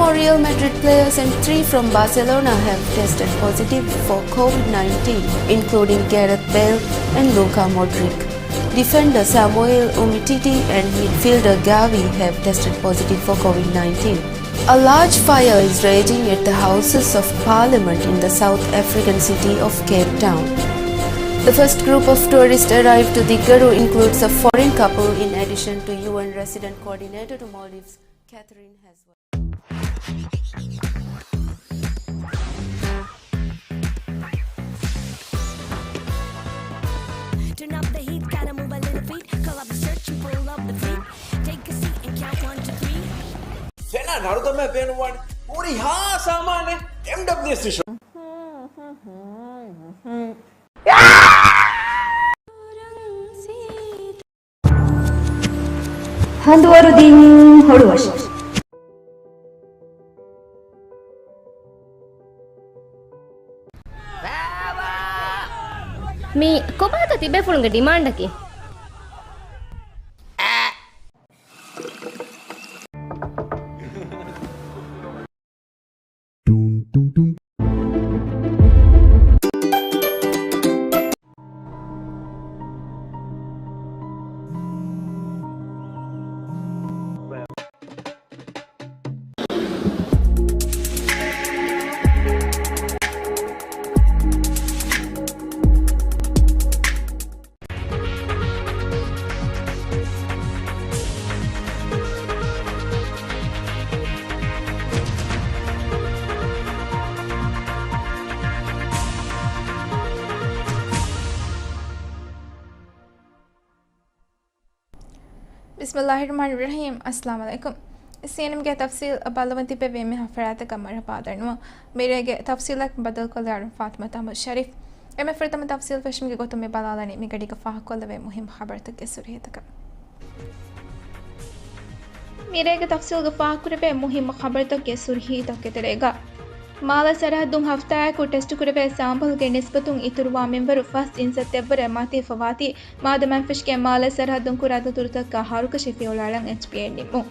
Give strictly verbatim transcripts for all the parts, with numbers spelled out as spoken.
Four Real Madrid players and three from Barcelona have tested positive for COVID nineteen, including Gareth Bale and Luka Modric. Defender Samuel Umtiti and midfielder Gavi have tested positive for COVID nineteen. A large fire is raging at the Houses of Parliament in the South African city of Cape Town. The first group of tourists arrived to the Garo includes a foreign couple in addition to U N resident coordinator to Maldives, Catherine Haswell. Turn up the heat, gotta move a little feet. Call up the search and pull up the feet. Take a seat and count one to three. ފެނާ ނަރުދަމާ ބޭނުންވާނެ ހުރިހާ ސާމާނެއް އެމްޑަބްލިއުއެސް ޝޯ. ހަނދުވަރުދީން ހޮޅުވަށި. މީ ކޮބާތަ ތިބޭފުޅުންގެ ޑިމާންޑަކީ؟ ބިސްމިއްލާހިއްރަޙްމާނިއްރަޙީމް. އައްސަލާމު ޢަލައިކުމް. ސީއެންއެމްގެ ތަފްސީލް ބައްލަވަން ތިބެވި އެންމެހާ ފަރާތަކަށް މަރުޙަބާ ދަންނަވަން. މިރޭގެ ތަފްސީލަށް ބަދަލުކޮށްލާއިރުން ފާތިމަތު އަޙްމަދު ޝަރީފް. އެންމެ ފުރަތަމަ ތަފްސީލް ފެށުމުގެ ގޮތުން މި ބަލާލަނީ މިގަޑީގަ ފާހަގަކޮށްލެވޭ މުހިއްމު ޚަބަރުތަކުގެ ސުރުހީތަކަށް. މިރޭގެ ތަފްސީލްގަ ފާހަގަކުރެވޭ މުހިއްމު ޚަބަރުތަކުގެ ސުރުހީތަކުގެ ތެރޭގަ، މާލެ ސަރަހައްދުން ހަފްތާއަކު ޓެސްޓުކުރެވޭ ސާމްޕަލްގެ ނިސްބަތުން އިތުރުވާ މިންވަރު ފަސް އިންޗަށް ދެއްވަރެއް މަތީފަވާތީ، މާދަމާފިށްގެ މާލެ ސަރަހައްދުން ކުރާ ދަތުރުތަކަށް ހަރުކަށި ފިއުޅާލަން އެޗްޕީއޭ ނިންމުން.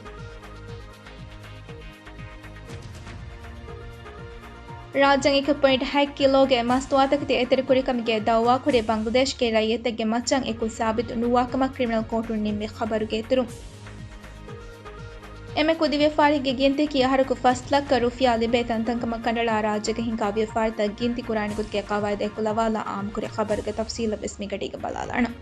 ރާއްޖޭގަ އެކެއް ޕޮއިންޓް ހައެއް ކިލޯގެ މަސްތުވާތަކެތި އެތެރެކުރިކަމުގެ ދައުވާކުރި ބަންގްލަދޭޝްގެ ރައްޔިތެއްގެ މައްޗަށް އެކު ސާބިތު ނުވާކަމަށް ކްރިމިނަލް ކޯޓުން ނިންމި ޚަބަރުގެ އިތުރުން. އެންމެ ކުދި ވިޔަފާރިއެއްގެ ގިންތިއަކީ އަހަރަކު ފަސް ލައްކަ ރުފިޔާ ލިބޭ ތަންތަންކަމަށް ކަނޑައަޅާ ރާއްޖޭގެ ހިނގާ ވިޔަފާރިތައް ގިންތި ކުރާނެ ގޮތުގެ ޤަވާއިދު އެކުލަވާލާ އާއްމުކުރި ޚަބަރުގެ ތަފްސީލަށް ވެސް މިގަޑީގަ ބަލާލާނަން.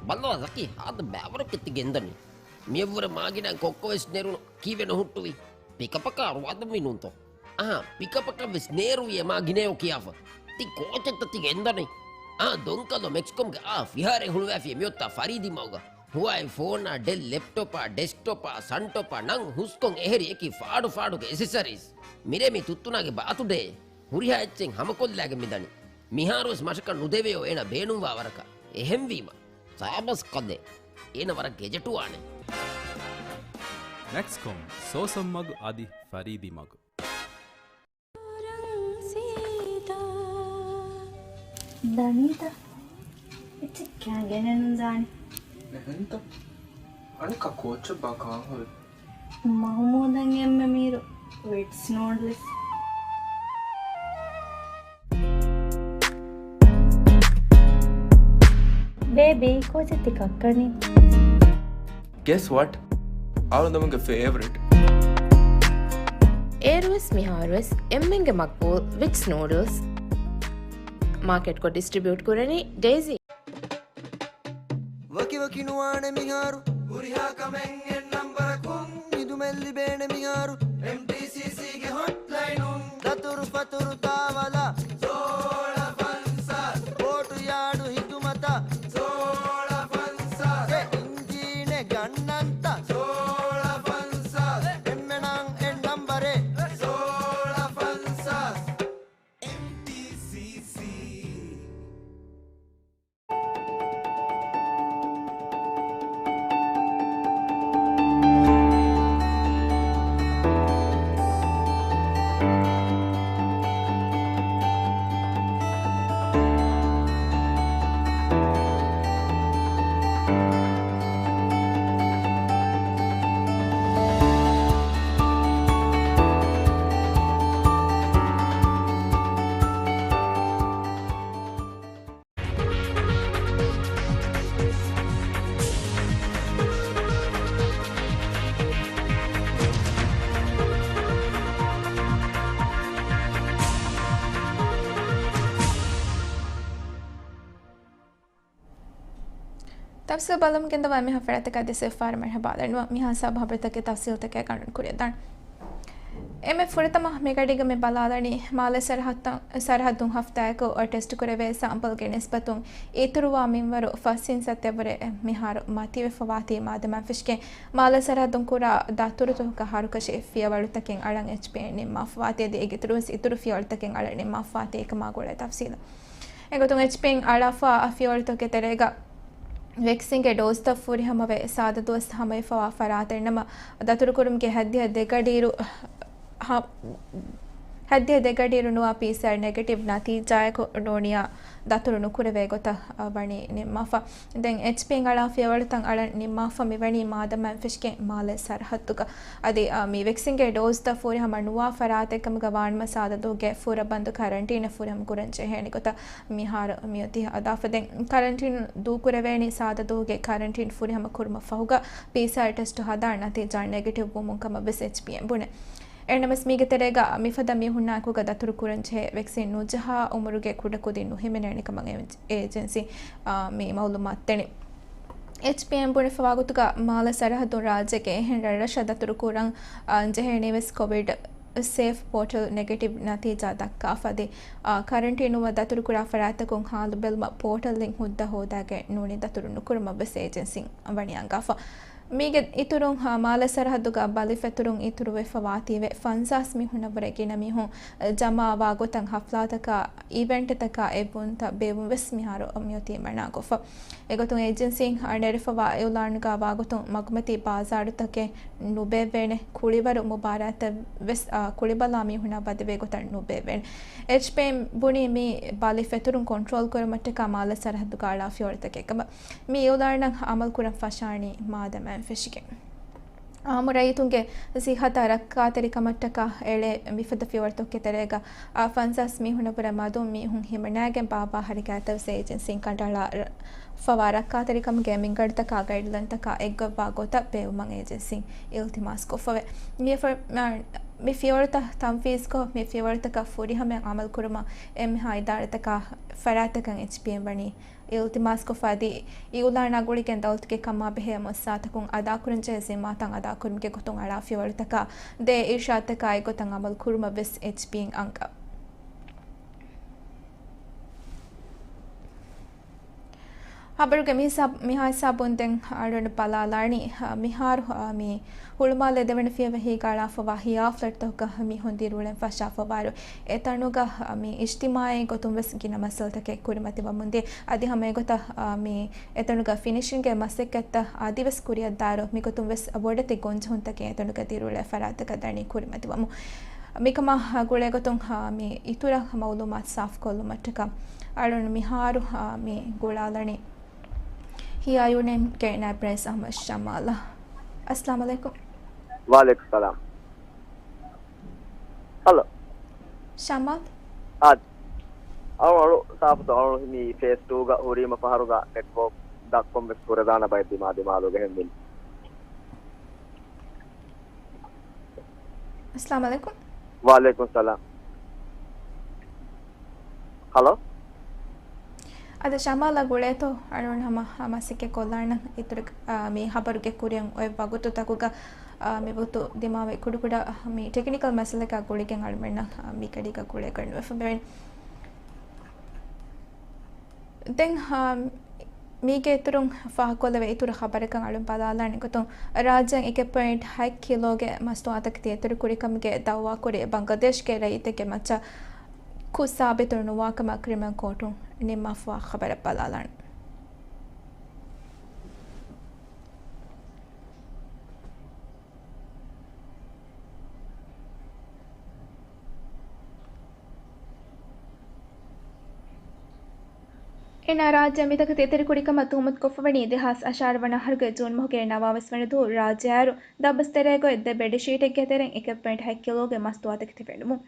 ބައްލަވާ ޒަކީ، ހާދަ ބައިވަރަކަށް ތި ގެންދަނީ. މިއަށްވުރެ މާގިނައިން ކޮއްކޮވެސް ނެރުނު ކީއްވެ ނުހުއްޓުވީ؟ ޕިކަޕަކާ އަރުވާދަންވީ ނޫންތޯ؟ އަހާ، ޕިކަޕަކަށްވެސް ނޭރުވި އެ މާގިނައޯ ކިޔާފަ. ތި ކޯޗެއްތަ ތި ގެންދަނީ؟ އާ، ދޮންކަލޯ މެކްސްކޮމްގެ އާ ފިހާރައެއް ހުޅުވާފިޔޭ މިއޮތްތާ ފަރީދީމަގުގަ. ހުވާއި ފޯނާ، ޑެލް ލެޕްޓޮޕާ، ޑެސްކްޓޮޕާ، ސަންޓޮޕާ ނަން ހުސްކޮން އެހެރި އެކި ފާޑު ފާޑުގެ އެސެސަރީސް. މިރޭ މި ތުއްތުނާގެ ބާތުޑޭ. ހުރިހާ އެއްޗެއް ހަމަކޮށްލާގެން މިދަނީ. މިހާރުވެސް މަށަކަށް ނުދެވެޔޯ އޭނަ ބޭނުންވާ ވަރަކަށް. އެހެންވީމަ، ސާބަސް ކަލޭ. އޭނަ ވަރަށް ގެޖެޓުވާނެ. މެކްސްކޮމް، ސޯސަން މަގު އަދި ފަރީދީ މަގު. ދަނީތަ؟ އެއްޗެއް ކާގެނެއް ނުދާނެ. އެހެންތަ؟ އަނެއްކާ ކޯއްޗެއްބާ ކާން ހުރި؟ މަހުމޫދަށް އެންމެ މީރު ވިޓްސް ނޫޑްލްސް. ބޭބީ، ކޯޗެއް ތި ކައްކަނީ؟ Guess what? އަޅުގަނޑުމެންގެ ފޭވަރިޓް. އޭރުވެސް މިހާރުވެސް އެންމެންގެ މަގްބޫލް ވިޓްސް ނޫޑްލްސް. މާކެޓްކޮށް ޑިސްޓްރިބިއުޓް ކުރަނީ ޑެއިޒީ. ވަކިވަކި ނުވާނެ މިހާރު. ހުރިހާ ކަމެއް އެއް ނަންބަރަކުން. ހިދުމަތް ލިބޭނެ މިހާރު. އެމްޓީސީސީގެ ހޮޓްލައިނުން. ދަތުރު ފަތުރު ތާވަލަށް. ސޯޅަ ފަންސާސް. ބޯޓު ޔާޑު ހިދުމަތަށް. ސޯޅަ ފަންސާސް. އެ އިންޖީނެއް ގަންނަންތަ؟ ސޯޅަ ފަންސާސް. އެންމެނަށް އެއް ނަންބަރެއް. ސޯޅަ ފަންސާސް. އެމްޓީސީސީ. ތަފްސީލް ބަލަމުން ގެންދަވާ އެންމެހާ ފަރާތަކާ ދެ ސިފަ ފާރަ މަރުހަބާ ދަންނަވަން. މިހާ ހިސާބު ހަބަރުތަކެއް ތަފްސީލްތަކާއި ގަނޑުން ކުރިއަށް ދާން. އެންމެ ފުރަތަމަ މިގަޑީގަ މި ބަލާލަނީ މާލެ ސަރަހައްދު، ސަރަހައްދުން ހަފްތާއަކު ޓެސްޓް ކުރެވޭ ސާމްޕަލްގެ ނިސްބަތުން އިތުރުވާ މިންވަރު ފަސް ހިންސައްތައެއްވުރެ މިހާރު މަތިވެފަވާތީ މާދަމާއަށް ފެށިގެން، މާލެ ސަރަހައްދުން ކުރާ ދަތުރުތަކުގަ ހަރުކަށި ފިޔަވަޅުތަކެއް އަޅަން އެޗްޕީއެން ނިންމާފަވާތީ އަދި އޭގެ އިތުރުވެސް އިތުރު ފިޔަވަޅުތަކެއް އަޅަން ނިންމާފަވާތީ އެކަމާ ގުޅޭ ތަފްސީލަށް. އެގޮތުން އެޗްޕީއެން އަޅާފަ ފިޔަވަޅުތަކުގެ ތެރޭގަ ވެކްސިންގެ ޑޯޒްތައް ފުރިހަމަވެ ސާދަ ދުވަސް ހަމަވެފަވާ ފަރާތެއްނަމަ، ދަތުރުކުރުމުގެ ހައްދިހަ ދެގަޑިއިރު، ހަ-، ހައްދިހަ ދެގަޑިއިރު ނުވާ ޕީސީއާރް ނެގެޓިވް ނަތީޖާއަކު ނޫނިޔާ ދަތުރު ނުކުރެވޭ ގޮތަށް، އަ، ވަނީ ނިންމާފަ. ދެން އެޗްޕީއެން އަޅާ ފިޔަވަޅުތައް އަޅަން ނިންމާފަ މިވަނީ މާދަމާއަށް ފެށިގެން މާލެ ސަރަހައްދުގަ. އަދި، އަ، މި ވެކްސިންގެ ޑޯޒްތައް ފުރިހަމަ ނުވާ ފަރާތެއް ކަމުގަ ވާނަމަ ސާދަ ދުވަހުގެ ފުރަބަންދު ކަރަންޓީނަށް ފުރިހަމަ ކުރަން ޖެހޭނެ ގޮތަށް މިހާރު މިއޮތީ ހަދާފަ. ދެން ކަރަންޓީނު ދޫކުރެވޭނީ ސާދަ ދުވަހުގެ ކަރަންޓީން ފުރިހަމަ ކުރުމަށް ފަހުގަ ޕީސީއާރް ޓެސްޓު ހަދާ ނަތީޖާ ނެގެޓިވް ވުމުން ކަމަށް ވެސް އެޗްޕީއެން ބުނެ. އެހެންނަމަވެސް މީގެ ތެރޭގަ މިފަދަ މީހުންނާއެކުގަ ދަތުރު ކުރަން ޖެހޭ ވެކްސިން ނުޖަހާ އުމުރުގެ ކުޑަކުދިން ނުހިމެނޭނެ ކަމަށް އެ-، އޭޖެންސީ، އާ، މި މައުލޫމާތު ދެނީ. އެޗްޕީއެން ބުނެފަވާ ގޮތުގަ މާލެ ސަރަހައްދުން ރާއްޖޭގެ އެހެން ރަށްރަށަށް ދަތުރު ކުރަން، އާ، ޖެހޭނީވެސް ކޮވިޑް ސޭފް ޕޯޓަލް ނެގެޓިވް ނަތީޖާ ދައްކާފަ އަދި، އާ، ކަރަންޓީނުވަ ދަތުރުކުރާ ފަރާތްތަކުން ހާލު ބެލުމަށް ޕޯޓަލްއިން ހުއްދަ ހޯދާގެން ނޫނީ ދަތުރު ނުކުރުމަށް ވެސް އޭޖެންސީން ވަނީ އަންގާފަ. މީގެ އިތުރުން، އާ، މާލެ ސަރަހައްދުގަ ބަލިފެތުރުން އިތުރުވެފަވާތީވެ ފަންސާސް މީހުންނަށްވުރެ ގިނަ މީހުން، އަ، ޖަމާވާ ގޮތަށް ހަފްލާތަކާ، އިވެންޓްތަކާ އެއްވުންތައް ބޭއްވުން ވެސް މިހާރު މިއޮތީ މަނާކޮށްފަ. އެގޮތުން އޭޖެންސީން ނެރެފަވާ އިއުލާނުގަ ވާގޮތުން މަގުމަތީ ބާޒާރުތަކެއް ނުބޭއްވޭނެ، ކުޅިވަރު މުބާރާތެއް ވެސް، އާ، ކުޅިބަލާ މީހުންނާ ވަދެވޭ ގޮތަށް ނުބޭއްވޭނެ. އެޗްޕީއެން ބުނީ މި ބަލި ފެތުރުން ކޮންޓްރޯލް ކުރުމަށްޓަކާ މާލެ ސަރަހައްދުގަ އަޅާ ފިޔަވަޅުތަކެއް ކަމަށް. މި އިއުލާނަށް އަމަލު ކުރަން ފަށާނީ މާދަމާއަށް ފެށިގެން. އާއްމު ރައްޔިތުންގެ ސިއްހަތާ ރައްކާތެރިކަމަށްޓަކާ އެޅޭ މިފަދަ ފިޔަވަޅުތަކުގެ ތެރޭގަ، އާ، ފަންސާސް މީހުންނަށްވުރެ މަދުން މީހުން ހިމަނާގެން ބާއްވާ ހަރަކާތްތައް ވެސް އޭޖެންސީން ކަނޑައަޅާ ރ-، ފަވާ ރައްކާތެރިކަމުގެ މިންގަނޑުތަކާ ގައިޑްލައިންތަކާ އެއްގޮތްވާ ގޮތަށް ބޭއްވުމަށް އޭޖެންސީން އިލްތިމާސް ކޮށްފަވޭ. މި ފަ-، މި ފިޔަވަޅުތައް ތަންފީޒްކޮށް، މި ފިޔަވަޅުތަކަށް ފުރިހަމައަށް އަމަލު ކުރުމަށް އެންމެހާ އިދާރާތަކާ ފަރާތްތަކަށް އެޗްޕީއެން ވަނީ އިލްތިމާސްކޮށްފަ އަދި އިއުލާނާ ގުޅިގެން ދައުލަތުގެ ކަމާބެހޭ މުއައްސަސާތަކުން އަދާކުރަންޖެހޭ ޒިންމާތައް އަދާކުރުމުގެ ގޮތުން އަޅާ ފިޔަވަޅުތަކާ ދޭ އިރްޝާދުތަކާ އެއްގޮތަށް އަމަލު ކުރުމަށް ވެސް އެޗްޕީއެން އަންގާ. ހަބަރުގެ މި ހިސާބު-، މިހާ ހިސާބުން ދެން އަޅުގަނޑު ބަލާލާނީ، އަ، މިހާރު، އަ، މި ހުޅުމާލޭ ދެވަނަ ފިޔަވަހީގަ އަޅާފަވާ ހިޔާ ފްލެޓްތަކުގަ މީހުން ދިރިއުޅެން ފަށާފަވާއިރު، އެތަނުގަ، އަ، މި އިޖްތިމާޢީ ގޮތުން ވެސް ގިނަ މައްސަލަތަކެއް ކުރިމަތިވަމުންދިޔަ. އަދި ހަމަ އެގޮތަށް، އަ، މި އެތަނުގަ ފިނިޝިންގ މަސައްކަތްތައް އަދިވެސް ކުރިއަށްދާއިރު، މިގޮތުން ވެސް ބޮޑެތި ގޮންޖެހުންތަކެއް އެތަނުގަ ދިރިއުޅޭ ފަރާތްތަކަށް ދަނީ ކުރިމަތިވަމުން. މިކަމާ ގުޅޭގޮތުން، އަ، މި އިތުރަށް މައުލޫމާތު ސާފުކޮށްލުމަށްޓަކާ އަޅުން މިހާރު، އަ، މި ގުޅާލަނީ ހިޔާ ޔުނިއަންގެ ނައިބް ރައީސް އަޙްމަދު ޝަމާލް. އައްސަލާމު ޢަލައިކުމް. ވަޢަލައިކުމް ސަލާމް. ހަލޯ. ޝަމާލް. އާދެ. އަޅު، އަޅު ސާފުތޯ؟ އަޅު މި ފޭސް ޓޫގަ ހުރީމަ ފަހަރުގަ ނެޓްވޯކް ދަށްކޮށް ވެސް ހުރެދާނެ ބައެއް ދިމާ ދިމާލުގަ ހެން މިން. އައްސަލާމު ޢަލައިކުމް. ވަޢަލައިކުމް ސަލާމް. ހަލޯ. އަދި ޝަމާލް އަށް ގުޅޭތޯ؟ އަޅުން ހަމަ، ހަމަ މަސައްކަތް ކޮށްލާނަން އިތުރު، އާ، މި ހަބަރުގެ ކުރިއަށް އޮތް ވަގުތުތަކުގަ، އާ، މި ވަގުތު ދިމާވި ކުޑަކުޑަ މި ޓެކްނިކަލް މައްސަލަކާ ގުޅިގެން އަޅުމެންނަށް، އާ، މި ގަޑީގަ ގުޅޭ ގަންނަވެފަ ވެވެން. ދެން، އާ، މީގެ އިތުރުން ފާހަގަކޮށްލެވޭ އިތުރު ޚަބަރަކަށް އަޅުން ބަލާލާނެ ގޮތުން، ރާއްޖޭން އެކެއް ޕޮއިންޓް ހަތް ކިލޯގެ މަސްތުވާތަކެތި އެތެރެކުރިކަމުގެ ދައުވާކުރި ބަންގްލަދޭޝްގެ ރައްޔިތެއްގެ މައްޗަށް ކުށް ސާބިތު ނުވާކަމަށް ކްރިމިނަލް ކޯޓުން ނިންމާފަވާ ޚަބަރަށް ބަލާލާނެ. އޭނާ ރާއްޖެ މިތަކެތި އެތެރެކުރިކަމަށް ތުހުމަތު ކޮށްފަވަނީ ދެހާސް އަށާރަ ވަނަ އަހަރުގެ ޖޫން މަހުގެ ނަވާވެސް ވަނަ ދުވަހު ރާއްޖެއާއިރު ދަށް ބަސް ތެރޭގައި ދެ ބެޑްޝީޓެއްގެ ތެރެއިން އެކެއް ޕޮއިންޓް ހަތް ކިލޯގެ މަސްތުވާތަކެތި ފެނުމުން.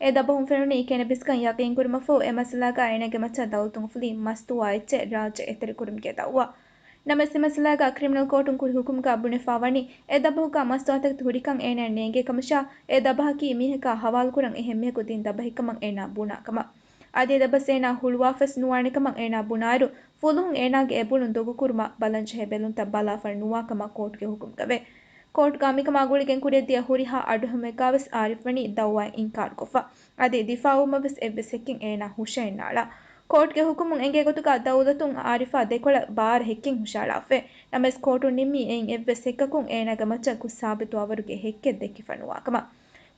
އެ ދަބަހުން ފެނުނީ ކެނެބިސްގަން ޔަޤީންކުރުމަށްފަހު އެ މައްސަލާގަ އޭނާގެ މައްޗަށް ދައުލަތުން އުފުލި މަސްތުވާ އެއްޗެއް ރާއްޖެ އެތެރެކުރުމުގެ ދައުވާ. ނަމަވެސް އެ މައްސަލާގަ ކްރިމިނަލް ކޯޓުން ކުރި ހުކުމުގަ ބުނެފަ ވަނީ އެ ދަބަހުގަ މަސްތުވާތަކެތި ހުރިކަން އޭނާ ނޭނގޭ ކަމަށާ، އެ ދަބަހަކީ މީހަކާ ހަވާލުކުރަން އެހެން މީހަކު ދިން ދަބަހެއްކަމަށް އޭނާ ބުނާ ކަމަށް. އަދި އެ ދަބަސް އޭނާ ހުޅުވާފަސް ނުވާނެ ކަމަށް އޭނާ ބުނާއިރު، ފުލުހުން އޭނާގެ އެ ބުނުން ދޮގުކުރުމަށް ބަލަންޖެހޭ ބެލުންތައް ބަލާފަ ނުވާކަމަށް ކޯޓުގެ ހުކުމުގަވޭ. ކޯޓުގަ މިކަމާ ގުޅިގެން ކުރިއަށްދިޔަ ހުރިހާ އަޑުއެހުމެއްގަވެސް އާރިފް ވަނީ ދައުވާއިން އިންކާރުކޮށްފަ. އަދި ދިފާއުވުމަށްވެސް އެއްވެސް ހެއްކެއް އޭނާ ހުށައެއްނާޅާ. ކޯޓުގެ ހުކުމުން އެނގޭ ގޮތުގަ ދައުލަތުން އާރިފާ ދެކޮޅަށް ބާރަ ހެއްކެއް ހުށައަޅާފައި. ނަމަވެސް ކޯޓުން ނިންމީ އެއިން އެއްވެސް ހެއްކަކުން އޭނާގެ މައްޗަށް ކުށް ސާބިތުވާވަރުގެ ހެއްކެއް ދެއްކިފަ ނުވާކަމަށް.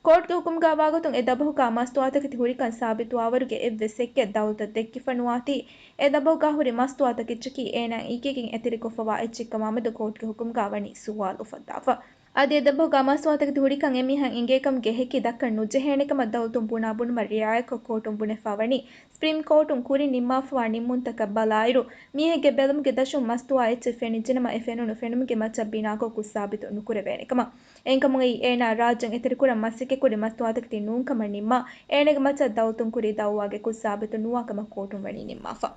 ކޯޓުގެ ހުކުމުގަ ވާގޮތުން އެ ދަބަހުގަ މަސްތުވާތަކެތި ހުރިކަން ސާބިތުވާވަރުގެ އެއްވެސް ހެއްކެއް ދައުލަތަށް ދެއްކިފަ ނުވާތީ، އެ ދަބަހުގަ ހުރި މަސްތުވާތަކެއްޗަކީ އޭނާ އިނގިގެން އެތެރެކޮށްފަވާ އެއްޗެއްކަމާމެދު ކޯޓުގެ ހުކުމުގަ ވަނީ ސުވާލު އުފައްދާފަ. އަދި އެ ދަބަހުގަ މަސްތުވާތަކެތި ހުރިކަން އެމީހަށް އިނގޭކަމުގެ ހެކި ދައްކަން ނުޖެހޭނެކަމަށް ދައުލަތުން ބުނާ ބުނުމަށް ރިއާޔަތްކޮށް ކޯޓުން ބުނެފަ ވަނީ، ސްޕްރީމް ކޯޓުން ކުރިން ނިންމާފަވާ ނިންމުންތަކަށް ބަލާއިރު، މީހެއްގެ ބެލުމުގެ ދަށުން މަސްތުވާ އެއްޗެއް ފެނިއްޖެނަމަ އެ ފެނުނު ފެނުމުގެ މައްޗަށް ބިނާކޮށް ކުށް ސާބިތު ނުކުރެވޭނެކަމަށް. އެހެންކަމުން އެއީ އޭނާ ރާއްޖެން އެތެރެކުރަން މަސައްކަތްކުރި މަސްތުވާތަކެތި ނޫންކަމަށް ނިންމާ، އޭނާގެ މައްޗަށް ދައުލަތުން ކުރި ދައުވާގެ ކުށް ސާބިތު ނުވާކަމަށް ކޯޓުން ވަނީ ނިންމާފަ.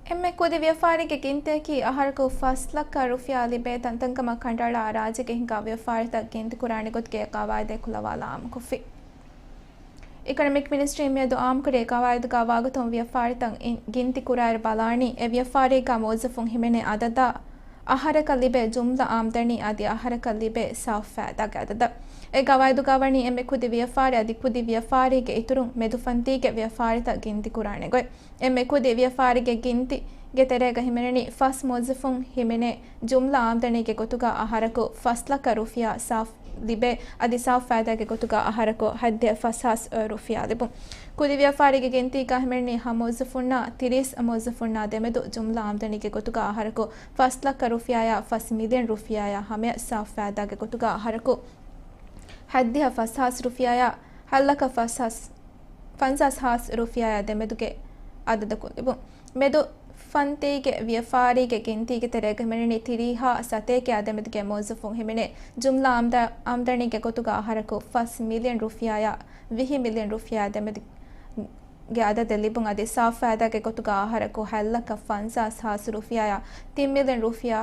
އެންމެ ކުދި ވިޔަފާރީގެ ގިންތިއަކީ އަހަރަކު ފަސް ލައްކަ ރުފިޔާ ލިބޭ ތަންތަންކަމަށް ކަނޑައަޅާ ރާއްޖޭގެ ހިނގާ ވިޔަފާރިތައް ގިންތިކުރާނެ ގޮތުގެ ގަވާއިދެއް ކުލަވާލާ އާއްމުކޮށްފި. އިކޮނޮމިކް މިނިސްޓްރީން މިއަދު އާއްމުކުރި ގަވާއިދުގަ ވާގޮތުން ވިޔަފާރިތައް އިން-، ގިންތިކުރާއިރު ބަލާނީ، އެ ވިޔަފާރީގަ މުވައްޒަފުން ހިމެނޭ އަދަދާ، އަހަރަކަށް ލިބޭ ޖުމްލަ އާމްދަނީ އަދި އަހަރަކަށް ލިބޭ ސާފު ފައިދާގެ އަދަދަށް. އެ ގަވާއިދުގަ ވަނީ އެންމެ ކުދި ވިޔަފާރި އަދި ކުދި ވިޔަފާރީގެ އިތުރުން މެދުފަންތީގެ ވިޔަފާރިތައް ގިންތިކުރާނެ ގޮތް. އެންމެ ކުދި ވިޔަފާރީގެ ގިންތިގެ ތެރޭގަ ހިމެނެނީ ފަސް މުވައްޒަފުން ހިމެނޭ ޖުމްލަ އާމްދަނީގެ ގޮތުގަ އަހަރަކު ފަސް ލައްކަ ރުފިޔާ ސާފު ލިބޭ، އަދި ސާފު ފައިދާގެ ގޮތުގަ އަހަރަކު ހަތްދިހަ ފަސް ހާސް ރުފިޔާ ލިބުން. ކުދި ވިޔަފާރީގެ ގިންތީގަ ހިމެނެނީ ހަ މުވައްޒަފުންނާ ތިރީސް މުވައްޒަފުންނާ ދެމެދު ޖުމްލަ އާމްދަނީގެ ގޮތުގަ އަހަރަކު ފަސް ލައްކަ ރުފިޔާޔާ ފަސް މިލިއަން ރުފިޔާޔާ ހަމަޔަށް ސާފު ފައިދާގެ ގޮތުގަ އަހަރަކު ހަތްދިހަ ފަސް ހާސް ރުފިޔާޔާ ހަތް ލައްކަ ފަސް ހާސް، ފަންސާސް ހާސް ރުފިޔާޔާ ދެމެދުގެ އަދަދަކުން ލިބުން. މެދު ފަންތީގެ ވިޔަފާރީގެ ގިންތީގެ ތެރޭގަ ހިމެނެނީ ތިރީހާ ސަތޭކައާ ދެމެދުގެ މުވައްޒަފުން ހިމެނޭ ޖުމްލަ އާމްދަ-، އާމްދަނީގެ ގޮތުގަ އަހަރަކު ފަސް މިލިއަން ރުފިޔާޔާ ވިހި މިލިއަން ރުފިޔާ ދެމެދުގެ އަދަދެއް ލިބުން. އަދި ސާފު ފައިދާގެ ގޮތުގަ އަހަރަކު ހަތް ލައްކަ ފަންސާސް ހާސް ރުފިޔާޔާ ތިން މިލިއަން ރުފިޔާ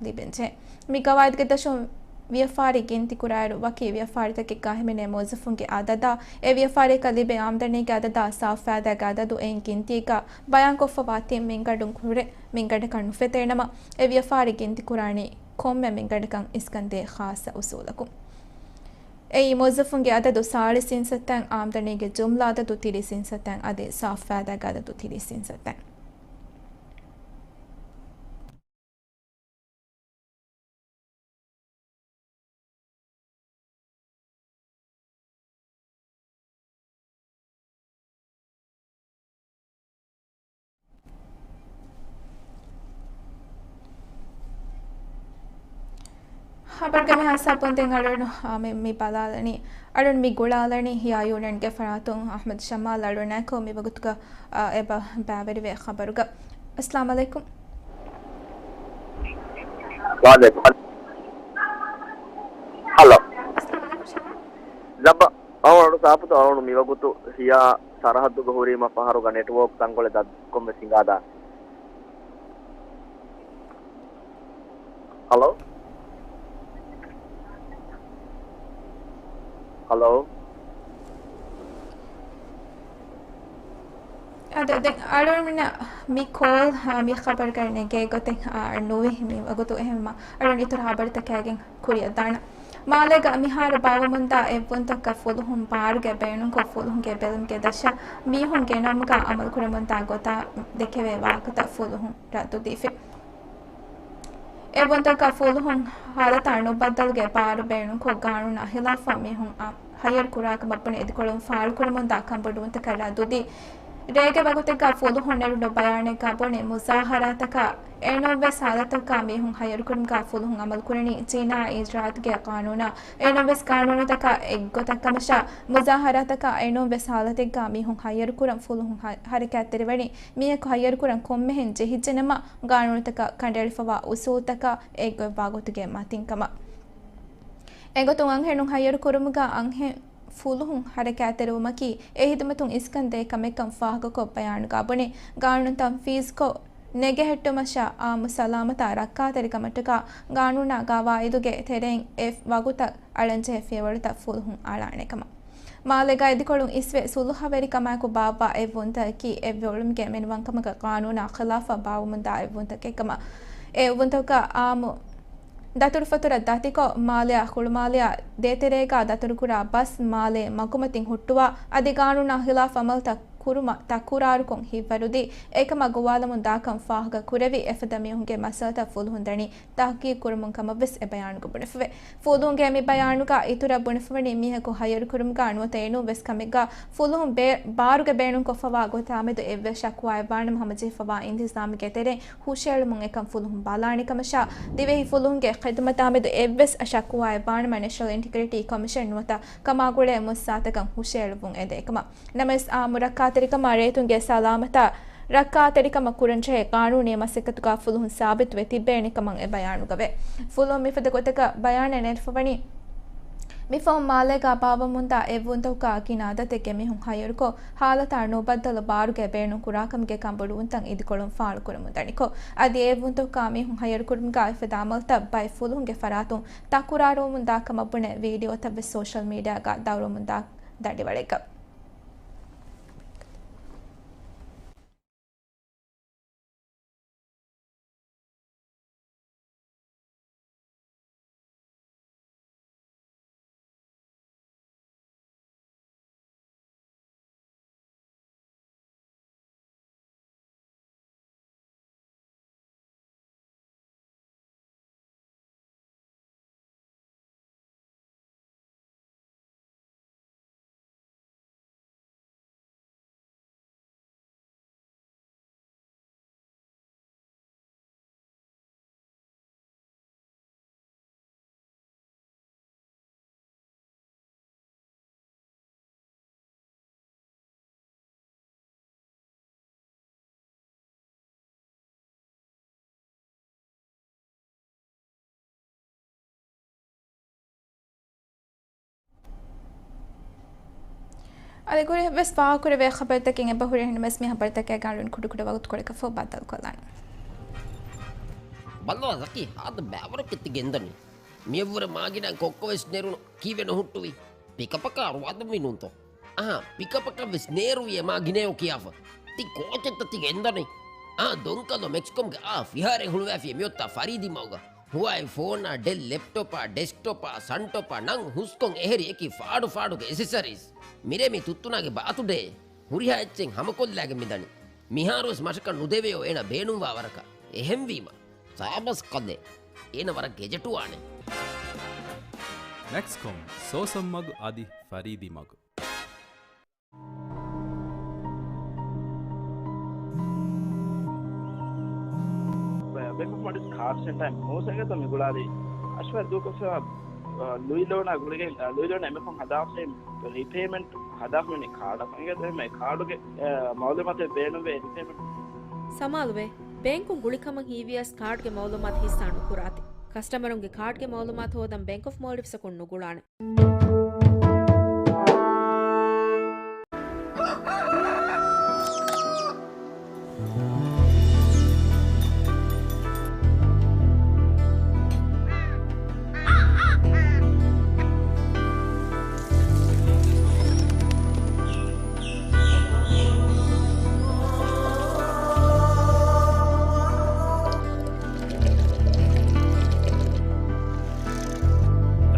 ލިބެންޖެހޭ. މި ގަވާއިދުގެ ދަށުން ވިޔަފާރި ގިންތިކުރާއިރު، ވަކި ވިޔަފާރިތަކެއްގަ ހިމެނޭ މުވައްޒަފުންގެ އަދަދާ، އެ ވިޔަފާރިއަކަށް ލިބޭ އާމްދަނީގެ އަދަދާ ސާފު ފައިދާގެ އަދަދު އެއިން ގިންތީގަ ބަޔާންކޮށްފަވާ ތިން މިންގަނޑުން ކުރެ މިންގަނޑަކަށް ނުފެތޭނަމަ، އެ ވިޔަފާރި ގިންތިކުރާނީ ކޮންމެ މިންގަނޑަކަށް އިސްކަންދޭ ޚާއްޞަ އުސޫލަކުން. އެއީ މުވައްޒަފުންގެ އަދަދު ސާޅީސް އިންސައްތައިން، އާމްދަނީގެ ޖުމްލަ އަދަދު ތިރީސް އިންސައްތައިން، އަދި ސާފު ފައިދާގެ އަދަދު ތިރީސް އިންސައްތައިން. ޚަބަރުގެ މި ހާއްސަ ބޮންދެން އަޅުގަނޑު، އާ، މި، މި ބަލާލަނީ. އަޅުން މި ގުޅާލަނީ ހިޔާ ޔޫނިއަންގެ ފަރާތުން އަޙްމަދު ޝަމާލް އަޅުންނާއެކު މި ވަގުތުގަ، އާ، އެބަ ބައިވެރިވޭ ޚަބަރުގަ. އައްސަލާމު ޢަލައިކުމް. ވަޢަލައިކުމް. ހަލޯ. އައްސަލާމު ޢަލައިކުމް ޝަމާލް. ޒައްބާ، އަޅުން ސާފުތޯ؟ އަޅުން މި ވަގުތު ހިޔާ ސަރަހައްދުގަ ހުރީމަ ފަހަރުގަ ނެޓްވޯކް ތަންކޮޅެއް ދަށްކޮށް ވެސް ހިނގާދާނެ. ހަލޯ؟ ހަލޯ؟ އަދި ދެން އަޅުގަނޑުމެންނަށް މި ކޯލް، އާ، މި ޚަބަރުގައި ނެގޭ ގޮތެއް، އާ، ނުވި މި ވަގުތު. އެހެންވީމަ އަޅުގަނޑު އިތުރު ޚަބަރުތަކާގެން ކުރިއަށް ދާނަން. މާލޭގަ މިހާރު ބާއްވަމުންދާ އެއްވަންތަކަށް ފުލުހުން ބާރުގެ ބޭނުންކޮށް، ފުލުހުންގެ ބެލުމުގެ ދަށަށް މީހުން ގެނައުމުގަ އަމަލުކުރަމުންދާ ގޮތާ ދެކެވޭ ވާހަކަތައް ފުލުހުން ރައްދުދީފި. އެއްވަންތަކަށް ފުލުހުން ހާލަތާ ނުބައްދަލުގެ ބާރު ބޭނުންކޮށް، ގާނޫނާ ޚިލާފަށް މީހުން އަ-، ހައްޔަރު ކުރާކަމަށް ބުނެ އިދިކޮޅުން ފާޅުކުރަމުންދާ ކަންބޮޑުވުންތަކަށް ރައްދުދީ، ރޭގެ ވަގުތެއްގަ ފުލުހުން ނެރުނު ބަޔާނެއްގަ ބުނި، މުޒާހަރާތަކަށް އެނޫންވެސް ހާލަތަކަށް މީހުން ހައްޔަރުކުރުމުގަ ފުލުހުން އަމަލުކުރަނީ ޖިނާއީ އިޖްރާއަތުގެ ގާނޫނާ އެނޫންވެސް ގާނޫނުތަކާ އެއްގޮތަށް ކަމަށާ، މުޒާހަރާތަކަށް އެނޫންވެސް ހާލަތެއްގަ މީހުން ހައްޔަރުކުރަން ފުލުހުން ހަ-، ހަރަކާތްތެރިވަނީ މީހަކު ހައްޔަރުކުރަން ކޮންމެހެން ޖެހިއްޖެނަމަ، ގާނޫނުތަކަށް ކަނޑައެޅިފަވާ އުސޫލުތަކާ އެއްގޮތްވާ ގޮތުގެ މަތިން ކަމަށް. އެގޮތުން އަންހެނުން ހައްޔަރުކުރުމުގަ އަންހެން ފުލުހުން ހަރަކާތްތެރިވުމަކީ އެ ހިދުމަތުން އިސްކަން ދޭ ކަމެއްކަން ފާހަގަކޮށް ބަޔާނުގަ ބުނި، ގާނޫނު ތަންފީޒުކޮށް، ނެގެހެއްޓުމަށާ އާއްމު ސަލާމަތާ ރައްކާތެރިކަމަށްޓަކާ ގާނޫނާ ގަވާއިދުގެ ތެރެއިން އެ ވަގުތަށް އަޅަންޖެހޭ ފިޔަވަޅުތައް ފުލުހުން އަޅާނެ ކަމަށް. މާލޭގަ އިދިކޮޅުން އިސްވެ ސުލުހަވެރިކަމާއެކު ބާއްވާ އެއްވުންތަކަކީ އެއްވެ އުޅުމުގެ މިނިވަންކަމަކަށް ގާނޫނާ ޚިލާފަށް ބާއްވަމުންދާ އެއްވުންތަކެއް ކަމަށް. އެ އެއްވުންތަކަށް އާއްމު ދަތުރުފަތުރަށް ދަތިކޮށް، މާލެއާ ހުޅުމާލެއާ ދޭތެރޭގާ ދަތުރުކުރާ ބަސް މާލޭ މަގުމަތިން ހުއްޓުވާ، އަދި ގާނޫނާ ޚިލާފް އަމަލުތައް ކުރުމަށް ތަކުރާރުކޮށް ހިތްވަރުދީ، އެކަމަށް ގޮވާލަމުން ދާކަން ފާހަގަ ކުރެވި، އެފަދަ މީހުންގެ މައްސަލަތައް ފުލުހުން ދަނީ ތަހުގީގު ކުރަމުން ކަމަށް ވެސް އެ ބަޔާނުގަ ބުނެފަވޭ. ފުލުހުންގެ މި ބަޔާނުގަ އިތުރަށް ބުނެފަވަނީ، މީހަކު ހައްޔަރު ކުރުމުގަ ނުވަތަ އެނޫން ވެސް ކަމެއްގަ ފުލުހުން ބޭ-، ބާރުގެ ބޭނުންކޮށްފަވާ ގޮތާމެދު އެއްވެސް ޝަކުވާއެއް ވާނަމަ ހަމަޖެހިފަވާ އިންތިޒާމުގެ ތެރެއިން ހުށައެޅުމުން އެކަން ފުލުހުން ބަލާނެ ކަމަށާ، ދިވެހި ފުލުހުންގެ ޚިދުމަތާމެދު އެއްވެސް ޝަކުވާއެއް ވާނަމަ ނެޝަނަލް އިންޓިގްރިޓީ ކޮމިޝަން ނުވަތަ ކަމާގުޅޭ މުއައްސަސާތަކަށް ހުށައެޅުއްވުން އެދޭ ކަމަށް. ނަމަވެސް، އާއްމު ރައްކާތެރިކަމާ ރައްޔިތުންގެ ސަލާމަތާ ރައްކާތެރިކަމަށް ކުރަންޖެހޭ ގާނޫނީ މަސައްކަތުގަ ފުލުހުން ސާބިތުވެ ތިއްބޭނެ ކަމަށް އެ ބަޔާނުގަވޭ. ފުލުހުން މިފަދަ ގޮތަކަށް ބަޔާނެއް ނެރެފަވަނީ، މިފަހުން މާލޭގަ ބާއްވަމުންދާ އެއްވުންތަކުގަ ގިނަ އަދަދެއްގެ މީހުން ހައްޔަރުކޮށް، ހާލަތާ ނުބައްދަލު ބާރުގެ ބޭނުން ކުރާކަމުގެ ކަންބޮޑުވުންތައް އިދިކޮޅުން ފާޅުކުރަމުންދަނިކޮށް، އަދި އެއްވުންތަކުގަ މީހުން ހައްޔަރުކުރުމުގަ އެފަދަ އަމަލުތައް ބައެއް ފުލުހުންގެ ފަރާތުން ތަކުރާރުވަމުންދާ ކަމަށް ބުނެ ވީޑިއޯތައް ވެސް ސޯޝަލް މީޑިއާގަ ދައުރަމުންދާ ދަނޑިވަޅެއްގަ. އަދި ކުރިން ވެސް ފާހަގަކުރެވޭ ޚަބަރުތަކެއް އެބަހުރި. އެހެންނަމަވެސް މި ޚަބަރުތަކާ ގާނޫނު ކުޑަކުޑަ ވަގުތުކޮޅަކަށްފަހު ބައްދަލުކޮށްލާނަން. ބައްލަވާ ޒަކީ، ހާދަ ބައިވަރަކަށް ތި ގެންދަނީ. މިއަށްވުރެ މާގިނަ ކޮއްކޮ ވެސް ނެރުނު. ކީއްވެ ނުހުއްޓުވީ؟ ޕިކަޕަކާ ރުވާދުންވީ ނޫންތޯ؟ އަހާ، ޕިކަޕަކަށް ވެސް ނޭރުވިޔޭ މާ ގިނައޯ ކިޔާފަ. ތި ކޯޗެއްތަ ތި ގެންދަނީ؟ އާ، ދޮންކަލޯ މެކްސްކޮމްގެ އާ ފިހާރައެއް ހުޅުވައިފިޔޭ މިއޮތާ ފަރީދީ މަގުގަ. ހުވާއި ފޯނާ، ޑެލް ލެޕްޓޮޕާ، ޑެސްކްޓޮޕާ، ސަންޓޮޕާ ނަން ހުސްކޮށް އެހެރި އެކި ފާޑު ފާޑުގެ އެސެސަރީސް. މިރޭ މި ތުއްތުނާގެ ބާތުޑޭ. ހުރިހާ އެއްޗެއް ހަމަކޮށްލާގެން މިދަނީ. މިހާރުވެސް މަށަކަށް ނުދެވެޔޯ އޭނަ ބޭނުންވާ ވަރަކަށް. އެހެންވީމަ، ސާބަސް ކަލޭ. އޭނަ ވަރަށް ގެޖެޓުވާނެ. މެކްސްކޮމް، ސޯސަން މަގު އަދި ފަރީދީ މަގު. ބޭންކް އޮފް މޯލްޑިވްސް ކާޑް ސެންޓާއިން މޫސަގެތަ މި ގުޅާލީ. އަޝްވާ ދޫކޮށްފައިވާ، އަ، ލުއި ލޯނާ ގުޅިގެން، އަ، ލުއި ލޯނާ އެމެފުން ހަދާފައި ރީޕޭމަންޓް ހަދާފަ މި ކާޑަށް އިނގޭތޯ އެހެންމެ ކާޑުގެ، އަ، މައުލޫމާތެއް ބޭނުންވޭ ރީޕޭމަންޓް. ސަމާލުވޭ، ބޭންކުން ގުޅިކަމަށް ހީވިޔަސް ކާޑްގެ މައުލޫމާތު ހިއްސާ ނުކުރާތި. ކަސްޓަމަރުންގެ ކާޑްގެ މައުލޫމާތު ހޯދަން ބޭންކް އޮފް މޯލްޑިވްސްއަކުން ނުގުޅާނެ.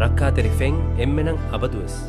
ރައްކާތެރި ފެން އެންމެނަށް އަބަދުވެސް.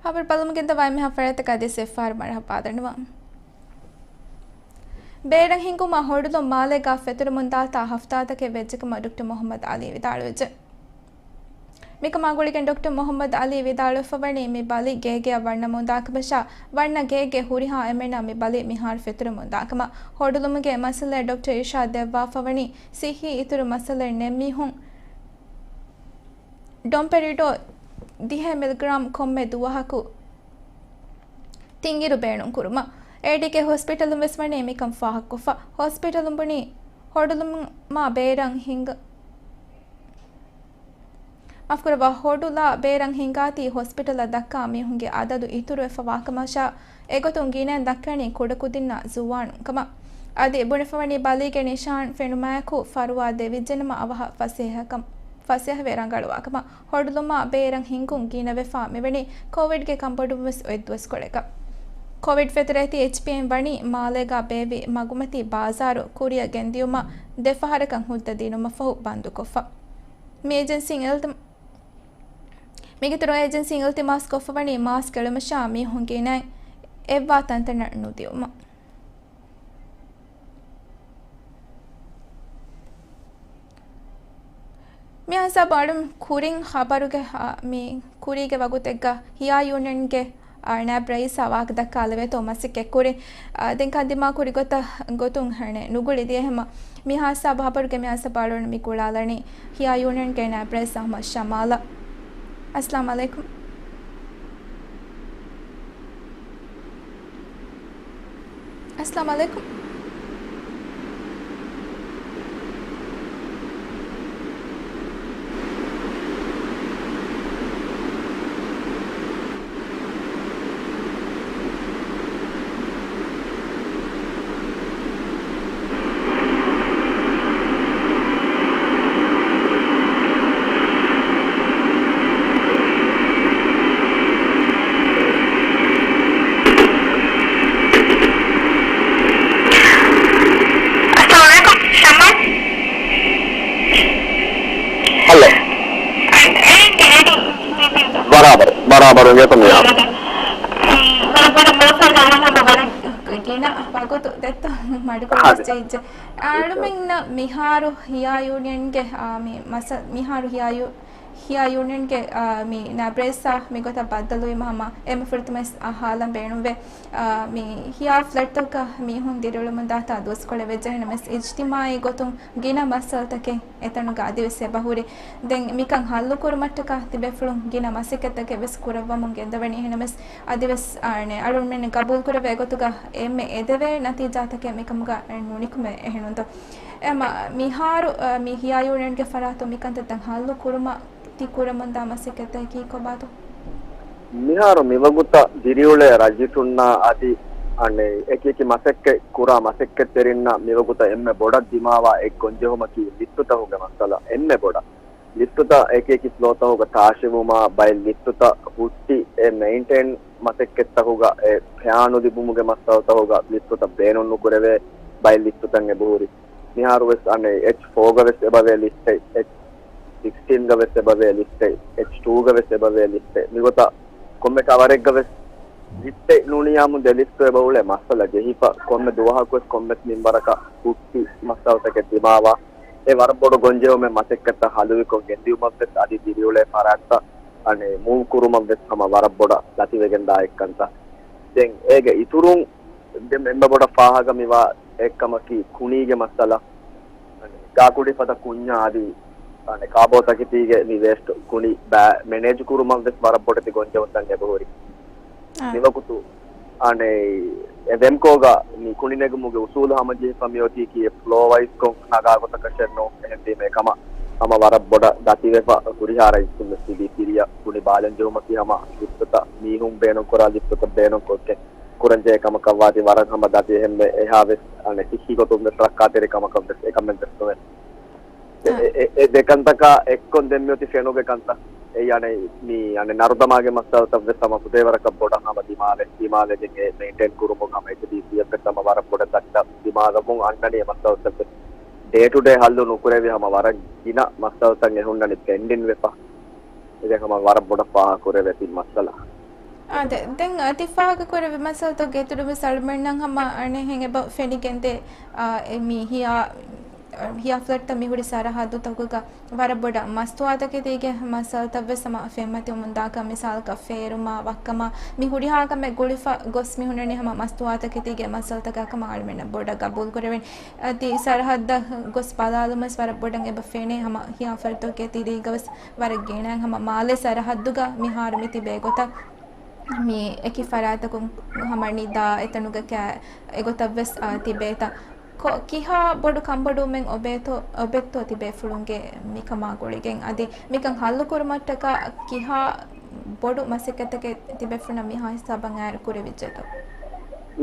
ޚަބަރު ބަލަމުގެންދަވާ އެންމެހާ ފަރާތަކާ ދިޔަ އެއްފަހަރު މަރުޙަބާ ދަންނަވަން. ބޭރަށް ހިންގުމާ ހޮޑުލުން މާލޭގާ ފެތުރެމުންދާތާ ހަފްތާތަކެއް ވެއްޖެކަމަށް ޑޮކްޓަރ މުޙައްމަދު ޢަލީ ވިދާޅުވެއްޖެ. މިކަމާ ގުޅިގެން ޑޮކްޓަރ މުޙައްމަދު ޢަލީ ވިދާޅުވެފަވަނީ މި ބަލި ގޭގެއަށް ވަންނަމުންދާކަމަށާ، ވަންނަ ގޭގެ ހުރިހާ އެންމެންނަށް މި ބަލި މިހާރު ފެތުރެމުންދާކަމަށް. ހޮޑުލުމުގެ މައްސަލައަށް ޑޮކްޓަރ އިރްޝާދް ދެއްވާފަވަނީ، ސިއްހީ އިތުރު މައްސަލައެއް ނެތް މީހުން ޑޮމްޕެރިޑޯ ދިހަ މިލިގްރާމް ކޮންމެ ދުވަހަކު ތިން އިރު ބޭނުން ކުރުމަށް. އޭޑީކޭ ހޮސްޕިޓަލުން ވެސް ވަނީ މިކަން ފާހަގަކޮށްފަ. ހޮސްޕިޓަލުން ބުނީ ހޮޑުލުމާ ބޭރަށް ހިންގަ، މާފުކުރައްވާ، ހޮޑުލާ ބޭރަށް ހިންގާތީ ހޮސްޕިޓަލަށް ދައްކާ މީހުންގެ އަދަދު އިތުރުވެފަވާކަމަށާ، އެގޮތުން ގިނައިން ދައްކަނީ ކުޑަކުދިންނާ ޒުވާނުން ކަމަށް. އަދި ބުނެފަވަނީ ބަލީގެ ނިޝާން ފެނުމާއެކު ފަރުވާ ދެވިއްޖެނަމަ އަވަހަށް ފަސޭހަކަން، ފަސޭހަވެ ރަނގަޅުވާކަމަށް. ހޮޑުލުމާ ބޭރަށް ހިންގުން ގިނަވެފާ މިވަނީ ކޯވިޑްގެ ކަންބޮޑުވުންވެސް އޮތް ދުވަސްކޮޅެއްގަ. ކޯވިޑް ފެތުރޭތީ އެޗްޕީއެމް ވަނީ މާލޭގާ ބޭއްވި މަގުމަތީ ބާޒާރު ކުރިއަށް ގެންދިޔުމަށް ދެފަހަރަކަށް ހުއްދަ ދިނުމަށްފަހު ބަންދުކޮށްފަ. މި އޭޖެންސީން އިލްތި-، މީގެ އިތުރުން އޭޖެންސީން އިލްތިމާސް ކޮށްފަވަނީ މާސްކް އެޅުމަށާ މީހުން ގިނައިން އެއްވާ ތަންތަނަށް ނުދިއުމަށް. މިހާ ހިސާބު އަޅުން ކުރިން ޚަބަރުގެ، އާ، މި ކުރީގެ ވަގުތެއްގަ ހިޔާ ޔޫނިއަންގެ، އާ، ނައިބް ރައީސާ ވާހަކަ ދައްކާލެވޭތޯ މަސައްކަތް ކުރިން، އާ، ދެން ކަން ދިމާ ކުރި ގޮތަށް ގޮތުން ހަނެ ނުގުޅި ދިޔަ ހަމަ މިހާ ހިސާބު ޚަބަރުގެ މިހާ ހިސާބު އަޅުން މި ގުޅާލަނީ ހިޔާ ޔޫނިއަންގެ ނައިބް ރައީސް އަޙްމަދު ޝަމާލަށް. އައްސަލާމު ޢަލައިކުމް. އައްސަލާމު ޢަލައިކުމް. ހަލޯ. ބަރާބަރު، ބަރާބަރު އިނގޭތޯ މިހާރު. ގިނަ ވަގުތު ދެއްތޯ މަޑުކޮށް ހަދެ. އަޅުމެންނަށް މިހާރު ހިޔާ ޔޫނިއަންގެ، އާ، މި މަސަ-، މިހާރު ހިޔާ ޔޫ-، ހިޔާ ޔޫނިއަންގެ، އާ، މި ނައިބް ރައީސާ މިގޮތަށް ބައްދަލުވީމަ ހަމަ އެންމެ ފުރަތަމަ އަހާލަން ބޭނުންވޭ. އާ، މި ހިޔާ ފްލެޓްތަކަށް މީހުން ދިރިއުޅެމުންދާތާ ދުވަސްކޮޅެއް ވެއްޖެ. އެހެންނަމަވެސް އިޖްތިމާޢީ ގޮތުން ގިނަ މައްސަލަތަކެއް އެތަނުގަ އަދިވެސް އެބަހުރި. ދެން މިކަން ހައްލުކުރުމަށްޓަކާ ތިބޭފުޅުން ގިނަ މަސައްކަތްތަކެއް ވެސް ކުރައްވަމުން ގެންދަވަނީ. އެހެންނަމަވެސް އަދިވެސް، އާ، އަޅުންމެން ގަބޫލުކުރެވޭ ގޮތުގަ އެންމެ އެދެވޭ ނަތީޖާތަކެއް މިކަމުގަ ނުނިކުމެ އެހެނުންތޯ. އެމަ މިހާރު، އަ، މި ހިޔާ ޔޫނިއަންގެ ފަރާތުން މިކަންތައްތައް ހައްލު ކުރުމަށް ތި ކުރަމުންދާ މަސައްކަތްތަކީ ކޮބާތޯ؟ މިހާރު މިވަގުތަށް ދިރިއުޅޭ ރައްޔިތުންނާ އަދި އަނެއް އެކި އެކި މަސައްކަތް ކުރާ މަސައްކަތްތެރިންނަށް މިވަގުތަށް އެންމެ ބޮޑަށް ދިމާވާ އެއް ގޮންޖެހުމަކީ ލިފްޓުތަކުގެ މައްސަލަ. އެންމެ ބޮޑަށް ލިފްޓުތައް އެކި އެކި ފްލޯތަކުގަ ތާށިވުމާ ބައެއް ލިފްޓުތައް ހުއްޓި އެ މެއިންޓެން މަސައްކަތްތަކުގަ އެ ފެއާނު ލިބުމުގެ މައްސަލަތަކުގަ ލިފްޓުތައް ބޭނުން ނުކުރެވޭ ބައެއް ލިފްޓުތައް އެބަހުރި. މިހާރުވެސް އަނެއް އެޗް ފޯގަ ވެސް އެބަވޭ ލިފްޓެއް، އެޗް ސިކްސްޓީންގަ ވެސް އެބަވޭ ލިފްޓެއް، އެޗް ޓޫގަ ވެސް އެބަވޭ ލިފްޓެއް. މިގޮތަށް ކޮންމެ ޓަވަރެއްގަ ވެސް ލިފްޓެއް ނޫނިއްޔާމު ދެ ލިފްޓު އެބައުޅޭ މައްސަލަ ޖެހިފަ. ކޮންމެ ދުވަހަކުވެސް ކޮންމެސް މިންވަރަކަށް ހުއްޓި މައްސަލަތަކެއް ދިމާވާ. އެ ވަރަށް ބޮޑު ގޮންޖެހުމެއް މަސައްކަތްތައް ހަލުވިކޮށް ގެންދިއުމަށްވެސް އަދި ދިރިއުޅޭ ފަރާތްތައް އަނެއް މޫވް ކުރުމަށްވެސް ހަމަ ވަރަށް ބޮޑަށް ލަތިވެގެންދާ އެއްކަންތައް. ދެން އޭގެ އިތުރުން ދެން އެންމެ ބޮޑަށް ފާހަގަ މިވާ އެއްކަމަކީ ކުނީގެ މައްސަލަ. ގާކުޑި ފަދަ ކުންޏާ އަދި އަނެއް ކާބޯތަކެތީގެ މި ވޭސްޓް ކުނި ބައި މެނޭޖް ކުރުމަށް ވެސް ވަރަށް ބޮޑެތި ގޮންޖެހުންތައް އެބަހުރި. އާ. މިވަގުތު އަނެއް އެ ވެމްކޯގަ މި ކުނި ނެގުމުގެ އުސޫލު ހަމަޖެހިފަ މިއޮތީކީ އެ ފްލޯ ވައިސްކޮށް ނަގާ ގޮތަކަށެއް ނޫން. އެހެންވީމަ އެކަމަށް ހަމަ ވަރަށް ބޮޑަށް ދަތިވެފަ ހުރިހާ ރައްޔިތުން ވެސް ތިބީ ތިރިއަށް ކުނި ބާލަން ޖެހުމަކީ ހަމަ ލިފްޓުތައް މީހުން ބޭނުންކުރާ ލިފްޓުތައް ބޭނުންކޮށްގެން ކުރަންޖެހޭ ކަމަކަށްވާތީ ވަރަށް ހަމަ ދަތި އެހެންވެ އެހާވެސް އަނެއް ސިއްހީ ގޮތުން ވެސް ރައްކާތެރި ކަމަކަށް ވެސް އެކަމެއް ވެސް ނުވޭ. އެ، އާ. އެ، އެ، އެ ދެކަންތަކާ އެއްކޮން ދެން މިއޮތީ ފެނުގެ ކަންތައް. އެ އަނެއް މި އަނެއް ނަރުދަމާގެ މައްސަލަތައް ވެސް ހަމަ ފުދޭވަރަކަށް ބޮޑަށް ހަމަ ދިމާވެ، ދިމާވެގެން އެ މެއިންޓެން ކުރުމުން ހަމަ އެޗްޑީސީއެފް ވެސް ހަމަ ވަރަށް ބޮޑަށް ދަތިތައް ދިމާވަމުން އަންނަނީ އެ މައްސަލަތައް ވެސް ޑޭ ޓު ޑޭ ހައްލު ނުކުރެވި ހަމަ ވަރަށް ގިނަ މައްސަލަތައް އެ ހުންނަނީ ޕެންޑިން ވެފަ. އެ ދެން ހަމަ ވަރަށް ބޮޑަށް ފާހަގަ ކުރެވޭ ތިން މައްސަލަ. އާދެ، ދެން އަދި ފާހަގަ ކުރެވި މައްސަލަތައް ގެތުރުމި ސަލްމަން ހަމަ އަނެއްހެން އެބަ ފެނިގެންދޭ، އާ، އެ މި ހިޔާ، ހިޔާ ފްލެޓްތައް މި ހުރި ސަރަހައްދުތަކުގަ ވަރަށް ބޮޑަށް މަސްތުވާތަކެތީގެ މައްސަލަތައްވެސް ހަމަ ފެންމަތިވަމުން ދާކަށް، މިސާލަކަށް ފޭރުމާ، ވައްކަމާ، މި ހުރިހާ ކަމެއް ގުޅިފަ ގޮސް މި ހުންނަނީ ހަމަ މަސްތުވާތަކެތީގެ މައްސަލަތަކާ ކަމަށް އަޅުމެންނަށް ބޮޑަށް ގަބޫލު ކުރެވެން. އަދި ސަރަހައްދަށް ގޮސް ބަލާލުމަސް ވަރަށް ބޮޑަށް އެބަ ފެނޭ ހަމަ ހިޔާ ފްލެޓްތަކުގެ ތިރީގަވެސް ވަރަށް ގިނައިން ހަމަ މާލެ ސަރަހައްދުގަ މިހާރު މި ތިބޭ ގޮތަށް މި އެކި ފަރާތަކުން ހަމަ ނިދާ އެތަނުގަ ކާ އެގޮތަށްވެސް، އާ، ތިބޭތަ؟ ކޮ-، ކިހާ ބޮޑު ކަންބޮޑުވުމެއް އޮބޭތޯ، އޮބެއްތޯ ތިބޭފުޅުންގެ މިކަމާ ގުޅިގެން؟ އަދި މިކަން ހައްލު ކުރުމަށްޓަކާ ކިހާ ބޮޑު މަސައްކަތްތަކެއް ތިބޭފުޅުންނަށް މިހާ ހިސާބަށް އާއިރު ކުރެވިއްޖެތޯ؟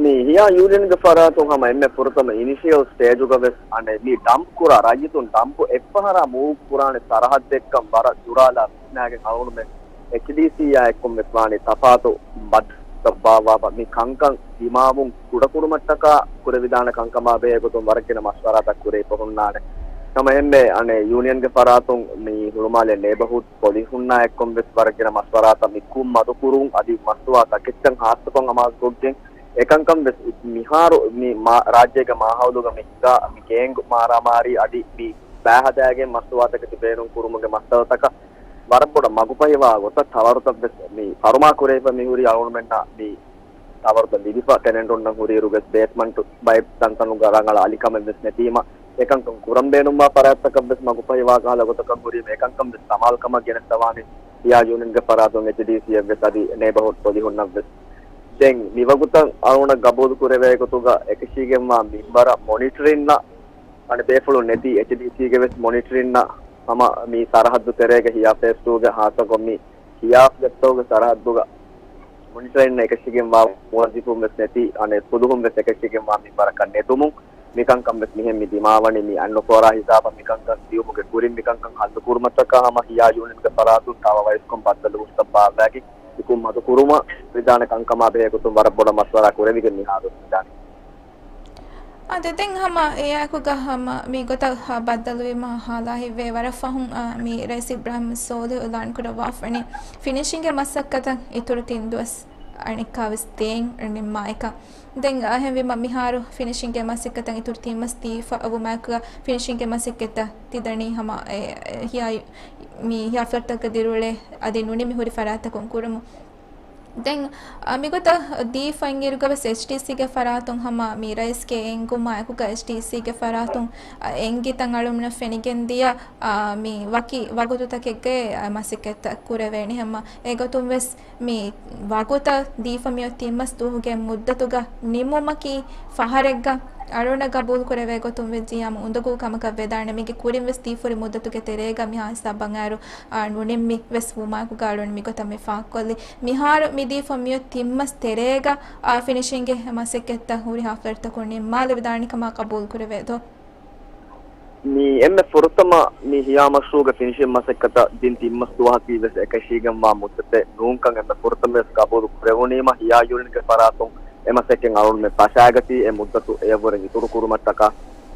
މި ހިޔާ ޔޫނިއަންގެ ފަރާތުން ހަމަ އެންމެ ފުރަތަމަ އިނިޝިއަލް ސްޓޭޖުގަ ވެސް އަނެއް މި ޑަމްޕް ކުރާ ރައްޔިތުން ޑަމްޕް އެއްފަހަރާ މޫވް ކުރާނެ ސަރަހައްދެއްކަން ވަރަށް ދުރާލާ ވިސްނާގެން އަޅުގަނޑުމެން އެޗްޑީސީއާ އެއްކޮށް ވެސް ވާނީ ތަފާތު ބައްދަލުތައް ބާއްވާފަ މި ކަންކަން ދިމާވުން ކުޑަކުރުމަށްޓަކާ ކުރެވިދާނެ ކަންކަމާ ބެހޭ ގޮތުން ވަރަށް ގިނަ މަޝްވަރާތައް ކުރެވިފަ ހުންނާނެ. ހަމަ އެންމެ އަނެއް ޔޫނިއަންގެ ފަރާތުން މި ހުޅުމާލެ ނޭބަހުޑް ޕޮލިހުންނާ އެއްކޮށް ވެސް ވަރަށް ގިނަ މަޝްވަރާތައް މި ކުން މަދުކުރުން އަދި މަސްތުވާ ތަކެއްޗަށް ހާއްސަކޮށް އަމާޒުކޮށްގެން އެކަންކަން ވެސް މިހާރު މި މާ-، ރާއްޖޭގެ މާހައުލުގަ މި ހިނގާ މި ގޭންގް މާރާމާރީ އަދި މި ބައި ހަދާގެން މަސްތުވާތަކެތި ބޭނުން ކުރުމުގެ މައްސަލަތަކަށް ވަރަށް ބޮޑަށް މަގުފަހިވާ ގޮތަށް ތަވަރުތައް ވެސް މި ފަރުމާ ކުރެވިފަ މި ހުރީ އަޅުގަނޑުމެންނަށް މި ތަވަރުތައް ލިބިފަ ޓެނެންޓުންނަށް ހުރިއިރު ވެސް ބޭސްމަންޓު ބައެއް ތަންތަނުގަ ރަނގަޅަށް އަލިކަމެއް ވެސް ނެތީމަ އެކަންކަން ކުރަން ބޭނުންވާ ފަރާތްތަކަށް ވެސް މަގުފަހިވާ ކަހަލަ ގޮތަކަށް ހުރީމަ އެކަންކަން ވެސް ސަމާލުކަމަށް ގެނެސްދަވާނެ ހިޔާ ޔޫނިއަންގެ ފަރާތުން އެޗްޑީސީއެއް ވެސް އަދި ނޭބަހުޑް ޕޮލިހުންނަށް ވެސް. ދެން މިވަގުތަށް އަޅުގަނޑަށް ގަބޫލު ކުރެވޭ ގޮތުގަ އެކަށީގެންވާ މިންވަރަށް މޮނިޓަރިންއަށް އަނެއް ބޭފުޅުން ނެތި އެޗްޑީސީގެ ވެސް މޮނިޓަރިންއަށް ހަމަ މި ސަރަހައްދު ތެރޭގެ ހިޔާ ފޭސް ޓޫގެ ހާއްސަކޮށް މި ހިޔާ ފްލެޓްތަކުގެ ސަރަހައްދުގަ މޮނިޓަރިންއަށް އެކަށީގެންވާ މުވައްޒިފުން ވެސް ނެތި އަނެއް ފުލުހުން ވެސް އެކަށީގެންވާ މިންވަރަކަށް ނެތުމުން މިކަންކަން ވެސް މިހެން މި ދިމާވަނީ މި އަންނަފޯރާ ހިސާބަށް މިކަންކަން ދިޔުމުގެ ކުރިން މިކަންކަން ހައްލު ކުރުމަށްޓަކާ ހަމަ ހިޔާ ޔޫނިއަންގެ ފަރާތުން ތާވަވައިސްކޮން ބައްދަލުވުންތައް ބާއްވައިގެން މިކުން މަދު ކުރުމަށް ވިދާނެ ކަންކަމާ ބެހޭ ގޮތުން ވަރަށް ބޮޑަށް މަޝްވަރާ ކުރެވިގެން މިހާރު ވިދާނެ. އާދެ، ދެން ހަމަ އެއާއެކުގަ ހަމަ މި ގޮތަށް ބައްދަލުވީމަ ހާލާ ހިތްވޭ ވަރަށް ފަހުން، އާ، މި ރައީސް އިބްރާހިމް ސޯލިހު އިޢުލާން ކުރައްވާފަވަނީ ފިނިޝިންގ މަސައްކަތަށް އިތުރު ތިން ދުވަސް އަނެއްކާވެސް ދޭން ނިންމާ އެކަން. ދެން އެހެންވީމަ މިހާރު ފިނިޝިންގ މަސައްކަތަށް އިތުރު ތިން މަސް ދީފަ ވުމާއެކުގަ ފިނިޝިންގ މަސައްކަތަށް ތިދަނީ ހަމަ އެ، އެ، ހިޔާ، މި ހިޔާ ފްލެޓްތަކަށް ދިރިއުޅޭ އަދި ނުނިމި ހުރި ފަރާތްތަކުން ކުރުމުން. ދެން، އަ، މިގޮތަށް ދީފައިންއިރުގަވެސް އެޗްޑީސީގެ ފަރާތުން ހަމަ މި ރައީސްގެ އެންގުމާއެކުގަ އެޗްޑީސީގެ ފަރާތުން، އަ، އެންގިތަން އަޅުމެންނަށް ފެނިގެންދިޔަ، އަ، މި ވަކި ވަގުތުތަކެއްގައި، އަ، މަސައްކަތްތައް ކުރެވޭނެ ހަމަ އެގޮތުންވެސް މި ވަގުތަށް ދީފަ މިއޮތް ތިން މަސް ދުވަހުގެ މުއްދަތުގަ ނިމުމަކީ ފަހަރެއްގަ އަޅުނަ ގަބޫލު ކުރެވޭ ގޮތުން ވެއްޖިއްޔާމު އުނދަގޫ ކަމަކަށް ވެދާނެ. މީގެ ކުރިން ވެސް ދީފުރި މުއްދަތުގެ ތެރޭގަ މިހާ ހިސާބަށް އައިރު، އާ، ނުނިންމި ވެސް ވުމާއެކުގަ އަޅުން މިގޮތަށް މި ފާހަގަކޮށްލީ. މިހާރު މި ދީފަ މިއޮތް ތިން މަސް ތެރޭގަ، އާ، ފިނިޝިންގ މަސައްކަތްތައް ހުރިހާ ފްލެޓްތަކުން ނިންމާލެވިދާނެ ކަމަށް ގަބޫލު ކުރެވޭތޯ؟ މި އެންމެ ފުރަތަމަ މި ހިޔާ މަޝްރޫޢުގެ ފިނިޝިން މަސައްކަތަށް ދިން ތިން މަސް ދުވަހަކީ ވެސް އެކަށީގެންވާ މުއްދަތެއް ނޫންކަން އެންމެ ފުރަތަމަ ވެސް ގަބޫލު ކުރެވުނީމަ ހިޔާ ޔޫނިއަންގެ ފަރާތުން އެ މަސައްކަތް އަޅުންމެ ފަށާގަތީ އެ މުއްދަތު އެއަށްވުރެން އިތުރު ކުރުމަށްޓަކާ.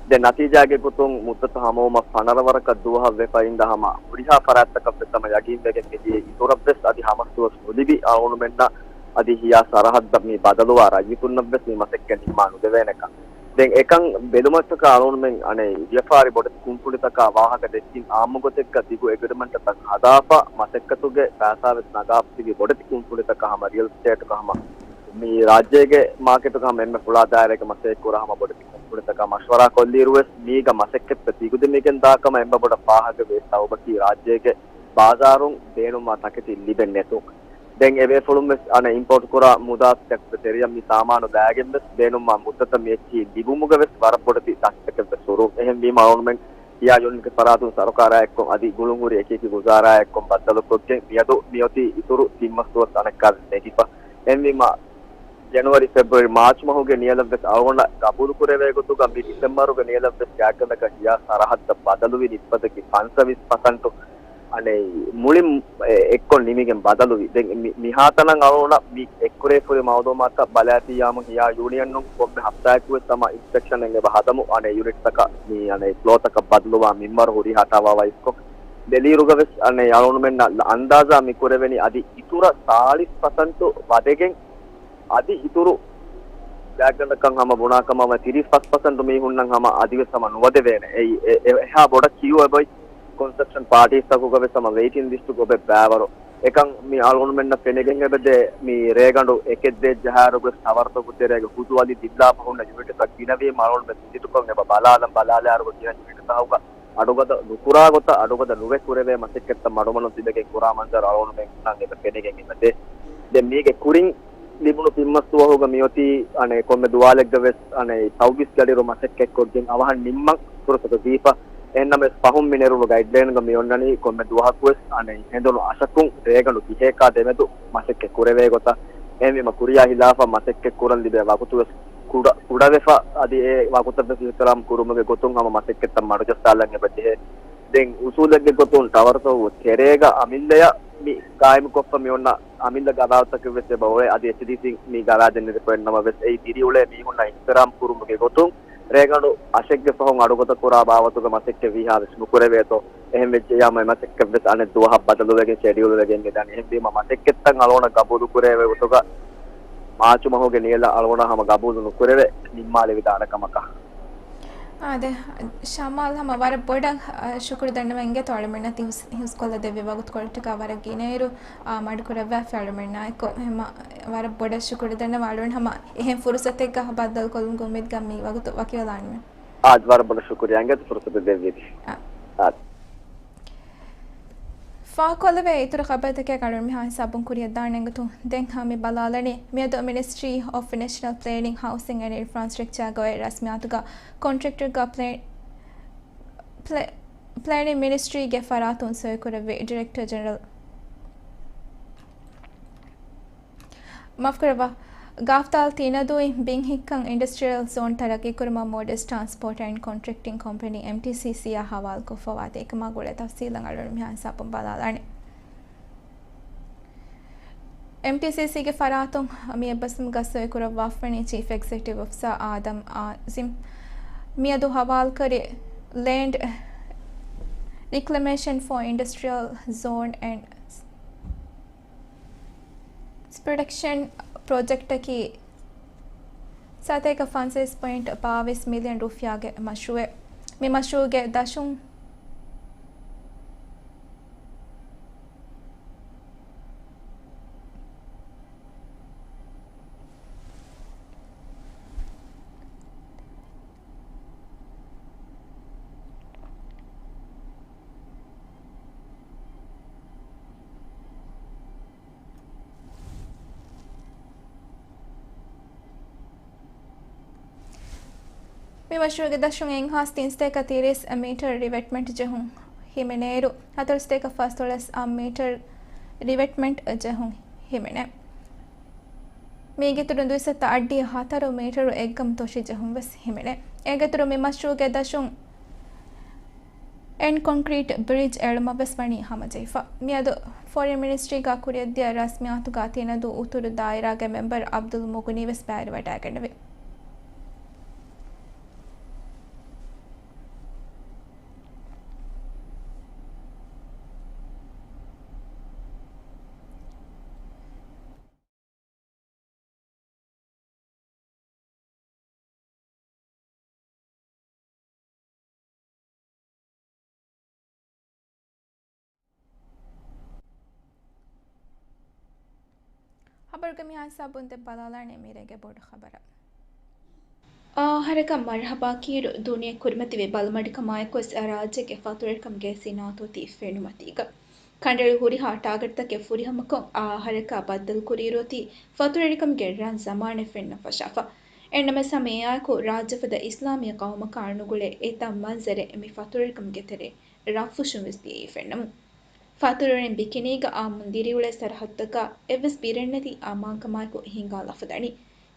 ދެން ނަތީޖާގެ ގޮތުން މުއްދަތު ހަމަވުމަށް ފަނަރަ ވަރަކަށް ދުވަހަށް ވެފަ އިންދާ ހަމަ ހުރިހާ ފަރާތްތަކަށް ވެސް ހަމަ ޔަގީންވެގެން މިދިޔަ އިތުރަށް ވެސް އަދި ހަމަސްދުވަސް ނުލިބި އަޅުންމެންނަށް އަދި ހިޔާ ސަރަހައްދަށް މި ބަދަލުވާ ރައްޔިތުންނަށް ވެސް މި މަސައްކަތް ނިންމާ ނުދެވޭނެކަން. ދެން އެކަން ބެލުމަށްޓަކާ އަޅުންމެން އަނެއް ވިޔަފާރި ބޮޑެތި ކުންފުނިތަކާ ވާހަކަ ދެއްކިން އާއްމު ގޮތެއްގަ ދިގު އެގްރިމެންޓްތައް ހަދާފަ މަސައްކަތުގެ ފައިސާ ވެސް ނަގާފަ ތިބި ބޮޑެތި ކުންފުނިތަކަށް ހަމަ ރިއަލް އެސްޓޭޓުގަ ހަމަ މި ރާއްޖޭގެ މާކެޓުގަ ހަމަ އެންމެ ފުޅާ ދާއިރާގެ މަސައްކަތް ކުރާ ހަމަ ބޮޑެތި ކުންފުނިތަކާ މަޝްވަރާ ކޮށްލިއިރު ވެސް މީގަ މަސައްކަތްތައް ދިގުދިމިގެން ދާކަމަށް އެންމެ ބޮޑަށް ފާހަގަވޭ ސަބަބަކީ ރާއްޖޭގެ ބާޒާރުން ބޭނުންވާ ތަކެތި ލިބެން ނެތުން. ދެން އެބޭފުޅުން ވެސް އަނެއް އިމްޕޯޓް ކުރާ މުދާތަކުގެ ތެރެއަށް މި ސާމާނު ބައިގެން ވެސް ބޭނުންވާ މުއްދަތަށް މި އެއްޗިހި ލިބުމުގަ ވެސް ވަރަށް ބޮޑެތި ދަށްޓަކެއް ވެސް ހުރުން. އެހެންވީމަ އަޅުންމެން ހިޔާ ޔޫނިއަންގެ ފަރާތުން ސަރުކާރާ އެއްކޮށް އަދި ގުޅުންހުރި އެކިއެކި ވުޒާރާ އެއްކޮށް ބައްދަލުކޮށްގެން މިއަދު މިއޮތީ އިތުރު ތިން މަސް ދުވަސް އަނެއްކާވެސް ނެގިފަ. އެހެންވީމަ ޖެނުއަރީ، ފެބްރުއަރީ، މާޗް މަހުގެ ނިޔަލަށް ވެސް އަޅުގަނޑަށް ގަބޫލު ކުރެވޭ ގޮތުގަ މި ޑިސެމްބަރުގެ ނިޔަލަށް ވެސް ގާތްގަނޑަކަށް ހިޔާ ސަރަހައްދަށް ބަދަލުވި ނިސްބަތަކީ ފަންސަވީސް ޕަސެންޓު އަނެއް މުޅިން އެ-، އެއްކޮށް ނިމިގެން ބަދަލުވި. ދެން މި-، މިހާތަނަށް އަޅުގަނޑަށް މި އެއްކުރެވިފައި މައުލޫމާތުތައް ބަލާތިއްޔާމު ހިޔާ ޔޫނިއަނުން ކޮންމެ ހަފްތާއަކުވެސް ހަމަ އިންސްޕެކްޝަނެއް އެބަ ހަދަމު އަނެއް ޔުނިޓްތަކަށް މި އަނެއް ފްލޯތަކަށް ބަދަލުވާ މިންވަރު ހުރިހާ ޓަވާ ވައިސްކޮށް ދެލީރުގަވެސް އަނެއް އަޅުގަނޑުމެންނަށް އަންދާޒާ މި ކުރެވެނީ އަދި އިތުރަށް ސާޅީސް ޕަސަންޓު ވަދެގެން އަދި އިތުރު ގާތްގަނޑަކަށް ހަމަ ބުނާކަމަށް ވަން ތިރީސް ފަސް ޕަސަންޓު މީހުންނަށް ހަމަ އަދިވެސް ހަމަ ނުވަދެވޭނެ. އެއީ އެ-، އެ-، އެހާ ބޮޑަށް ކިޔޫ އެބޮތް ކޮންސްޓްރަކްޝަން ޕާޓީސްތަކުގަވެސް ހަމަ ވެއިޓިން ލިސްޓު ގޮބެއް ބާވަރު. އެކަން މި އަޅުގަނޑުމެންނަށް ފެނިގެން އެބަދޭ މި ރޭގަނޑު އެކެއް ދޭއް ޖަހާއިރު ގޮސް ޓަވަރތަކު ތެރޭގަ ހުދު އަލި ދިއްލާފަ ހުންނަ ޔުނިޓުތައް ގިނަވީމަ އަޅުގަނޑުމެން ވިޒިޓުކޮށް އެބަ ބަލާލަން ބަލާލާއިރު ގޮސް ގިނަ ޔުނިޓުތަކުގަ އަޑުގަދަ ނުކުރާ ގޮތަށް އަޑުގަދަ ނުވެ ކުރެވޭ މަސައްކަތްތައް މަޑުމަޑުން ލިބެގެން ކުރާ މަންޒަރު އަޅުގަނޑުމެންނަށް އެބަ ފެނިގެން އެބަދޭ. ދެން މީގެ ކުރިން ލިބުނު ތިން މަސް ދުވަހުގަ މިއޮތީ އަނެއް ކޮންމެ ދުވާލެއްގަ ވެސް އަނެއް ސައުވީސް ގަޑިއިރު މަސައްކަތްކޮށްގެން އަވަހަށް ނިންމަން ފުރުސަތު ދީފަ. އެހެންނަމަވެސް ފަހުން މި ނެރުނު ގައިޑްލައިންގަ މި އޮންނަނީ ކޮންމެ ދުވަހަކުވެސް އަނެއް ހެނދުނު އަށަކުން ރޭގަނޑު ދިހައެކާ ދެމެދު މަސައްކަތް ކުރެވޭ ގޮތަށް. އެހެންވީމަ ކުރިޔާ ހިލާފަށް މަސައްކަތް ކުރަން ލިބޭ ވަގުތުވެސް ކުޑަ، ކުޑަވެފަ އަދި އެ ވަގުތަށްވެސް އިޙްތިރާމް ކުރުމުގެ ގޮތުން ހަމަ މަސައްކަތްތައް މަޑުޖައްސާލަން އެބަ ޖެހޭ. ދެން އުސޫލެއްގެ ގޮތުން ޓަވަރތަކުގެ ތެރޭގަ އަމިއްލަޔަށް މި ގާއިމުކޮށްފަ މި އޮންނަ އަމިއްލަ ގަވާއިދުތަކެއްވެސް އެބަ އޮވޭ. އަދި އެޗްޑީސީން މި ގަވާއިދެއް ނެރެފަ އޮތް ނަމަވެސް އެއީ ދިރިއުޅޭ މީހުންނަށް އިޙްތިރާމް ކުރުމުގެ ގޮތުން ރޭގަނޑު އަށެއްގެ ފަހުން އަޑުގަދަ ކުރާ ބާވަތުގެ މަސައްކަތް ވީހާވެސް ނުކުރެވޭތޯ. އެހެން ވެއްޖެއްޔާމަ އެ މަސައްކަތްވެސް އަނެއް ދުވަހަށް ބަދަލުވެގެން ޝެޑިއުލް ވެގެން މިދާނީ. އެހެންވީމަ މަސައްކަތްތައް އަޅުގަނޑަށް ގަބޫލު ކުރެވޭ ގޮތުގަ މާޗު މަހުގެ ނިޔަލަށް އަޅުގަނޑަށް ހަމަ ގަބޫލު ނުކުރެވޭ ނިންމާލެވިދާނެ ކަމަކަށް. އާދެ، ޝަމާލް ހަމަ ވަރަށް ބޮޑަށް، އަ، ޝުކުރު ދަންނަވަން އިނގޭތޯ އަޅުމެންނަށް ތި ހުސް-، ހުސްކޮށްލަ ދެއްވި ވަގުތުކޮޅަށްޓަކާ ވަރަށް ގިނައިރު، އާ، މަޑުކުރައްވާފި އަޅުމެންނާއެކު. އެހެންމަ ވަރަށް ބޮޑަށް ޝުކުރު ދަންނަވަން އަޅުގަނޑު ހަމަ އެހެން ފުރުސަތެއްގަ ބައްދަލުކޮށްލުމުގެ އުއްމީދުގަ މި ވަގުތު ވަކިވެލާނަމޭ. އާދެ، ވަރަށް ބޮޑަށް ޝުކުރިއްޔާ އިނގޭތޯ ފުރުސަތު ދެއްވީތީ. އާ. އާދެ. ފާހަގަކޮށްލެވޭ އިތުރު ޚަބަރުތަކެއް އަޅުގަނޑު މިހާ ހިސާބުން ކުރިއަށްދާނެ އިނގޭތޯ. ދެން ހަމަ މި ބަލާލަނީ މިއަދު މިނިސްޓްރީ އޮފް ނޭޝަނަލް ޕްލޭނިން، ހައުސިން އެންޑް އިންފްރާންސްޓްރަކްޗާގައި ރަސްމިއްޔާތުގަ ކޮންޓްރެކްޓަރގަ ޕްލޭ-، ޕްލޭ-، ޕްލޭނިން މިނިސްޓްރީގެ ފަރާތުން ސޮއިކުރެއްވި ޑިރެކްޓަރ ޖެނެރަލް މާފުކުރައްވާ. ގާފްތާލް ތިނަދޫއިން ބިންހިއްކަން އިންޑަސްޓްރިއަލް ޒޯން ތަރައްގީކުރުމަށް މޯޑިސް ޓްރާންސްޕޯޓް އެންޑް ކޮންޓްރެކްޓިން ކޮމްޕެނީ، އެމްޓީސީސީ، އާ ހަވާލުކޮށްފަވާތީ އެކަމާ ގުޅޭ ތަފްސީލަށް އަޅުގަނޑު މިހާ ހިސާބުން ބަލާލާނެ. އެމްޓީސީސީގެ ފަރާތުން މި އެއްބަސްވުމުގަ ސޮއިކުރައްވާފަވަނީ ޗީފް އެގްޒެކެޓިވް އޮފިސަރ އާދަމް އާޒިމް. މިއަދު ހަވާލުކުރި ލޭންޑް ރިކްލަމޭޝަން ފޯ އިންޑަސްޓްރިއަލް ޒޯން އެންޑް ޕްރޮޑަކްޝަން ޕްރޮޖެކްޓަކީ ސަތޭކަ ފަންސަވީސް ޕޮއިންޓް ބާވީސް މިލިއަން ރުފިޔާގެ މަޝްރޫއެއް. މި މަޝްރޫއުގެ ދަށުން މި މަޝްރޫއުގެ ދަށުން އެއްހާސް ތިން ސަތޭކަ ތިރީސް މީޓަރ ރިވެޓްމަންޓް ޖެހުން ހިމެނޭއިރު، ހަތަރު ސަތޭކަ ފަސްދޮޅަސް މީޓަރ ރިވެޓްމަންޓް ޖެހުން ހިމެނޭ. މީގެއިތުރުން ދުއިސައްތަ އައްޑިހަ ހަތަރު މީޓަރު އެއްގަމު ތޮށި ޖެހުން ވެސް ހިމެނޭ. އޭގެއިތުރު މި މަޝްރޫއުގެ ދަށުން އެންޑް ކޮންކްރީޓް ބްރިޖް އެޅުމަށް ވެސް ވަނީ ހަމަޖެހިފަ. މިއަދު ފޮރިން މިނިސްޓްރީގަ ކުރިއަށްދިޔަ ރަސްމިއްޔާތުގަ ތިނަދޫ އުތުރު ދާއިރާގެ މެމްބަރު އަބްދުލް މުޣުނީ ވެސް ބައިވެރިވެވަޑައިގަންނެވި. ޚަބަރުގެ މިހާ ހިސާބުން ދެން ބަލާލާނެ މިރޭގެ ބޮޑު ޚަބަރަށް. އަހަރަކަށް މަރުޙަބާ ކީރު ދުނިޔެ ކުރިމަތިވެ ބަލަމަޑިކަމާއެކުވެސް ރާއްޖޭގެ ފަތުރުވެރިކަމުގެ ސިނާއަތު އޮތީ ފެނުމަތީގަ. ކަނޑައެޅި ހުރިހާ ޓާގެޓްތަކެއް ފުރިހަމަކޮށް، އާ އަހަރަކާ ބައްދަލުކުރިއިރު އޮތީ ފަތުރުވެރިކަމުގެ ރަން ޒަމާނެއް ފެންނަން ފަށާފަ. އެހެންނަމަވެސް ހަމަ އެއާއެކު ރާއްޖެފަދަ އިސްލާމީ ޤައުމަކާ ނުގުޅޭ އެތައް މަންޒަރެއް މި ފަތުރުވެރިކަމުގެ ތެރޭ ރަށްފުށުން ވެސް ދިޔައީ ފެންނަމުން. ފަތުރުވެރިން ބިކިނީގަ އާއްމުން ދިރިއުޅޭ ސަރަހައްދުތަކާ އެއްވެސް ބިރެއްނެތި އަމާންކަމާއެކު ހިނގާލާފަ ދަނީ.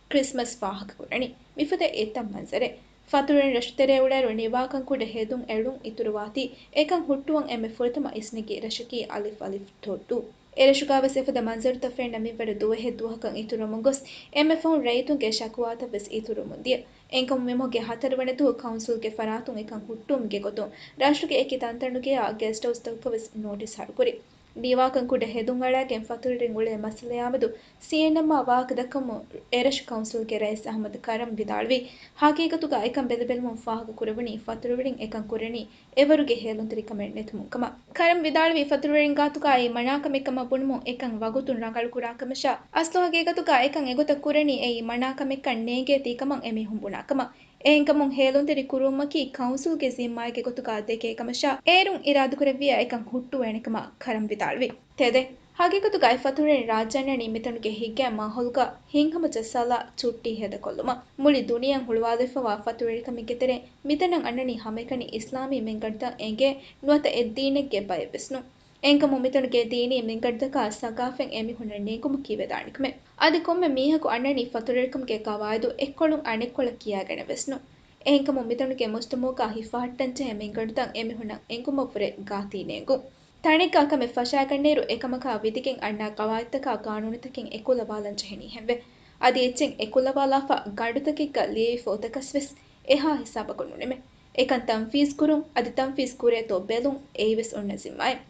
ކްރިސްމަސް ފާހަގަކުރަނީ މިފަދަ އެތައް މަންޒަރެއް. ފަތުރުވެރިން ރަށުތެރޭ އުޅޭއިރު ނިވާކަން ކުޑަ ހެދުން އެޅުން އިތުރުވާތީ، އެކަން ހުއްޓުވަން އެންމެ ފުރަތަމަ އިސްނެގީ ރަށަކީ އަލިފް އަލިފް ތޮއްޑޫ. އެރަށުގަވެސް އެފަދަ މަންޒަރުތައް ފެންނަ މިންވަރު ދުވަހެއް ދުވަހަކަށް އިތުރުވަމުން ގޮސް، އެންމެ ފަހުން ރައްޔިތުންގެ ޝަކުވާތައް ވެސް އިތުރުވަމުން ދިޔަ. އެހެންކަމުން މިމަހުގެ ހަތަރުވަނަ ދުވަހު ކައުންސިލްގެ ފަރާތުން އެކަން ހުއްޓުވުމުގެ ގޮތުން ރަށުގެ އެކި ތަންތަނުގެއާ ގެސްޓް ހައުސްތަކަށް ވެސް ނޯޓިސް ހަރުކުރި. ނީވާކަން ކުޑަ ހެދުން އަޅާގެން ފަތުރުވެރިން އުޅޭ މައްސަލަޔާމެދު ސީއެންއެމްއާ ވާހަކަ ދައްކަމުން، އެރަށު ކައުންސިލްގެ ރައީސް އަހްމަދު ކަރަމް ވިދާޅުވީ، ހަގީގަތުގަ އެކަން ބެލެބެލުމުން ފާހަގަ ކުރެވުނީ ފަތުރުވެރިން އެކަން ކުރަނީ އެވަރުގެ ހޭލުންތެރިކަމެއް ނެތުމުން ކަމަށް. ކަރަމް ވިދާޅުވީ، ފަތުރުވެރިން ގާތުގައި މަނާކަމެއް ކަމަށް ބުނުމުން އެކަން ވަގުތުން ރަނގަޅު ކުރާ ކަމަށާ، އަސްލު ހަގީގަތުގަ އެކަން އެގޮތަށް ކުރަނީ އެއީ މަނާކަމެއްކަން ނޭނގޭތީ ކަމަށް އެމީހުން ބުނާ ކަމަށް. އެހެންކަމުން ހޭލުންތެރި ކުރުވުމަކީ ކައުންސިލްގެ ޒިންމާއެއްގެ ގޮތުގަ ދެކޭ ކަމަށާ، އޭރުން އިރާދަކުރެއްވިއްޔާ އެކަން ހުއްޓުވޭނެ ކަމަށް ކަރަމް ވިދާޅުވި. ތެދެއް، ހަގީގަތުގައި ފަތުރުވެރިން ރާއްޖެ އަންނަނީ މިތަނުގެ ހިތްގައި މާހައުލުގަ ހިތްހަމަޖައްސާލާ ޗުއްޓީ ހޭދަކޮށްލުމަށް. މުޅި ދުނިޔެއަށް ހުޅުވާލެވިފަވާ ފަތުރުވެރިކަމެއްގެ ތެރެއިން މިތަނަށް އަންނަނީ ހަމައެކަނި އިސްލާމީ މިންގަނޑުތައް އެނގޭ ނުވަތަ އެއްދީނެއްގެ ބައެއް ވެސް ނޫން. އެހެންކަމުން މިތަނުގެ ދީނީ މިންގަނޑުތަކާ ސަގާފަތް އެމީހުންނަށް ނެގުމަކީ ވެދާނެ ކަމެއް. އަދި ކޮންމެ މީހަކު އަންނަނީ ފަތުރުވެރިކަމުގެ ގަވާއިދު އެއްކޮޅުން އަނެއްކޮޅަށް ކިޔާގަނެ ވެސް ނޫން. އެހެންކަމުން މިތަނުގެ މުޖްތަމަޢުގަ ހިފަހައްޓަންޖެހޭ މިންގަނޑުތައް އެމީހުންނަށް އެނގުމަށްވުރެ ގާތީ ނޭނގުން. ތަނެއްގަ ކަމެއް ފަށާގަންނައިރު އެކަމަކާ ވިދިގެން އަންނަ ގަވާއިދުތަކާ ގާނޫނުތަކެއް އެކުލަވާލަން ޖެހެނީ ހެންވެ. އަދި އެއްޗެއް އެކުލަވާލާފަ ގަނޑުތަކެއްގަ ލިޔެވިފަ އޮތަކަސް ވެސް އެހާ ހިސާބަކުން ނުނިމޭ. އެކަން ތަންފީޒް ކުރުން އަދި ތަންފީޒް ކުރޭތޯ ބެލުން އެއީވެސް އޮންނަ ޒިންމާއެއް.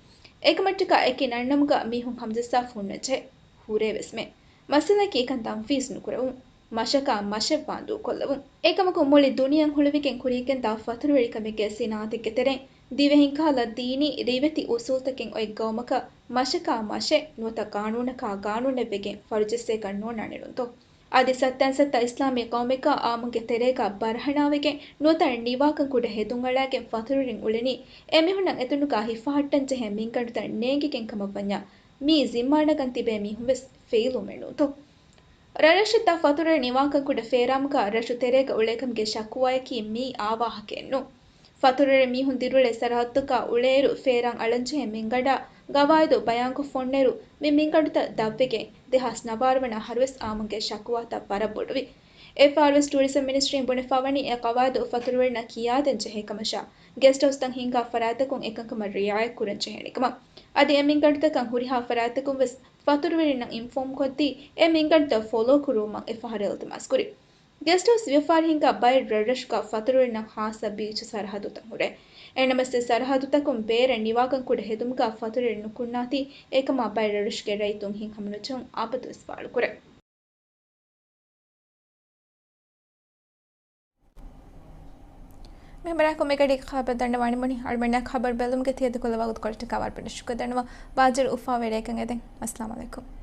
އެކަމަށްޓަކާ އެކި ނަންނަމުގަ މީހުން ހަމަޖައްސާފަ ހުންނަންޖެހޭ. ހުރޭވެސްމެ. މައްސަލައަކީ އެކަން ތަންފީޒް ނުކުރެވުން. މަށަކާ މަށެއް ވާންދޫކޮށްލެވުން. އެކަމަކު މުޅި ދުނިޔެއަށް ހުޅުވިގެން ކުރިޔަށްގެންދާ ފަތުރުވެރިކަމެއްގެ ސިނާއަތެއްގެ ތެރެއިން ދިވެހިން ކަހަލަ ދީނީ ރިވެތި އުސޫލުތަކެއް އޮތް ގައުމަކަށް މަށަކާ މަށެއް ނުވަތަ ގާނޫނަކާ ގާނޫނެއް ވެގެން ފަރުޖައްސޭކަށް ނޯންނާނެ ނޫންތޯ؟ އަދި ސައްތައިން ސައްތަ އިސްލާމީ ގައުމެއްގަ އާއްމުންގެ ތެރޭގަ ބަރަހަނާވެގެން ނުވަތަ ނިވާކަން ކުޑަ ހެދުން އަޅާގެން ފަތުރުވެރިން އުޅެނީ އެމީހުންނަށް އެތަނުގަ ހިފަހައްޓަންޖެހޭ މިންގަނޑުތައް ނޭނގިގެން ކަމަށްވަންޏާ މިއީ ޒިންމާނަގަން ތިބޭ މީހުން ވެސް ފެއިލުވުމެއް ނޫންތޯ؟ ރަށްރަށަށްދާ ފަތުރުވެރި ނިވާކަން ކުޑަ ފޭރާމަކާ ރަށު ތެރޭގަ އުޅޭކަމުގެ ޝަކުވާއަކީ މިއީ އާ ވާހަކައެއް ނޫން. ފަތުރުވެރި މީހުން ދިރިއުޅޭ ސަރަހައްދުތަކާ އުޅޭއިރު ފޭރާން އަޅަންޖެހޭ މިންގަނޑާ ގަވާއިދު ބަޔާންކޮށްފަ އޮންނައިރު މި މިންގަނޑުތައް ދަށްވެގެން ދެހާސް ނަވާރަ ވަނަ އަހަރުވެސް އާއްމުންގެ ޝަކުވާތައް ވަރަށް ބޮޑުވި. އެއްފަހަރުވެސް ޓޫރިޒަމް މިނިސްޓްރީން ބުނެފަވަނީ އެ ގަވާއިދު ފަތުރުވެރިންނަށް ކިޔާދޭން ޖެހޭ ކަމަށާ، ގެސްޓް ހައުސްތައް ހިންގާ ފަރާތްތަކުން އެކަންކަމަށް ރިއާޔަތް ކުރަން ޖެހޭނެ ކަމަށް. އަދި އެ މިންގަނޑުތަކަށް ހުރިހާ ފަރާތްތަކުން ވެސް ފަތުރުވެރިންނަށް އިންފޯމް ކޮށްދީ، އެ މިންގަނޑުތައް ފޮލޯ ކުރުވުމަށް އެފަހަރު އިލްތިމާސް ކުރި. ގެސްޓް ހައުސް ވިޔަފާރި ހިންގާ ބައެއް ރަށްރަށުގަ ފަތުރުވެރިންނަށް ހާއްސަ ބީޗު ސަރަހައްދުތައް ހުރޭ. އެނަމަސް އެ ސަރަހައްދުތަކުން ބޭރަށް ނިވާކަން ކުޑަ ހެދުމުގަ ފަތުރުވެރިން ނުކުންނާތީ، އެކަމާ ބައެއް ރަށްރަށުގެ ރައްޔިތުން ހިތްހަމަނުޖެހުން އަބަދުވެސް ފާޅުކުރޭ. މި ހަމަރާކު މިގަޑީގެ ޚަބަރު ދަންނަވާނެ މުނި. އަޅުމެންނާ ޚަބަރު ބެލުމުގެ ތިޔަދުކޮށްލާ ވަގުތުކޮޅަށްޓަކާ ވަރަށް ބޮޑަށް ޝުކުރު ދަންނަވަން. ބާޒަރު އުފާވެރި ރެއަކަށް އެދެން. އައްސަލާމު ޢަލައިކުމް.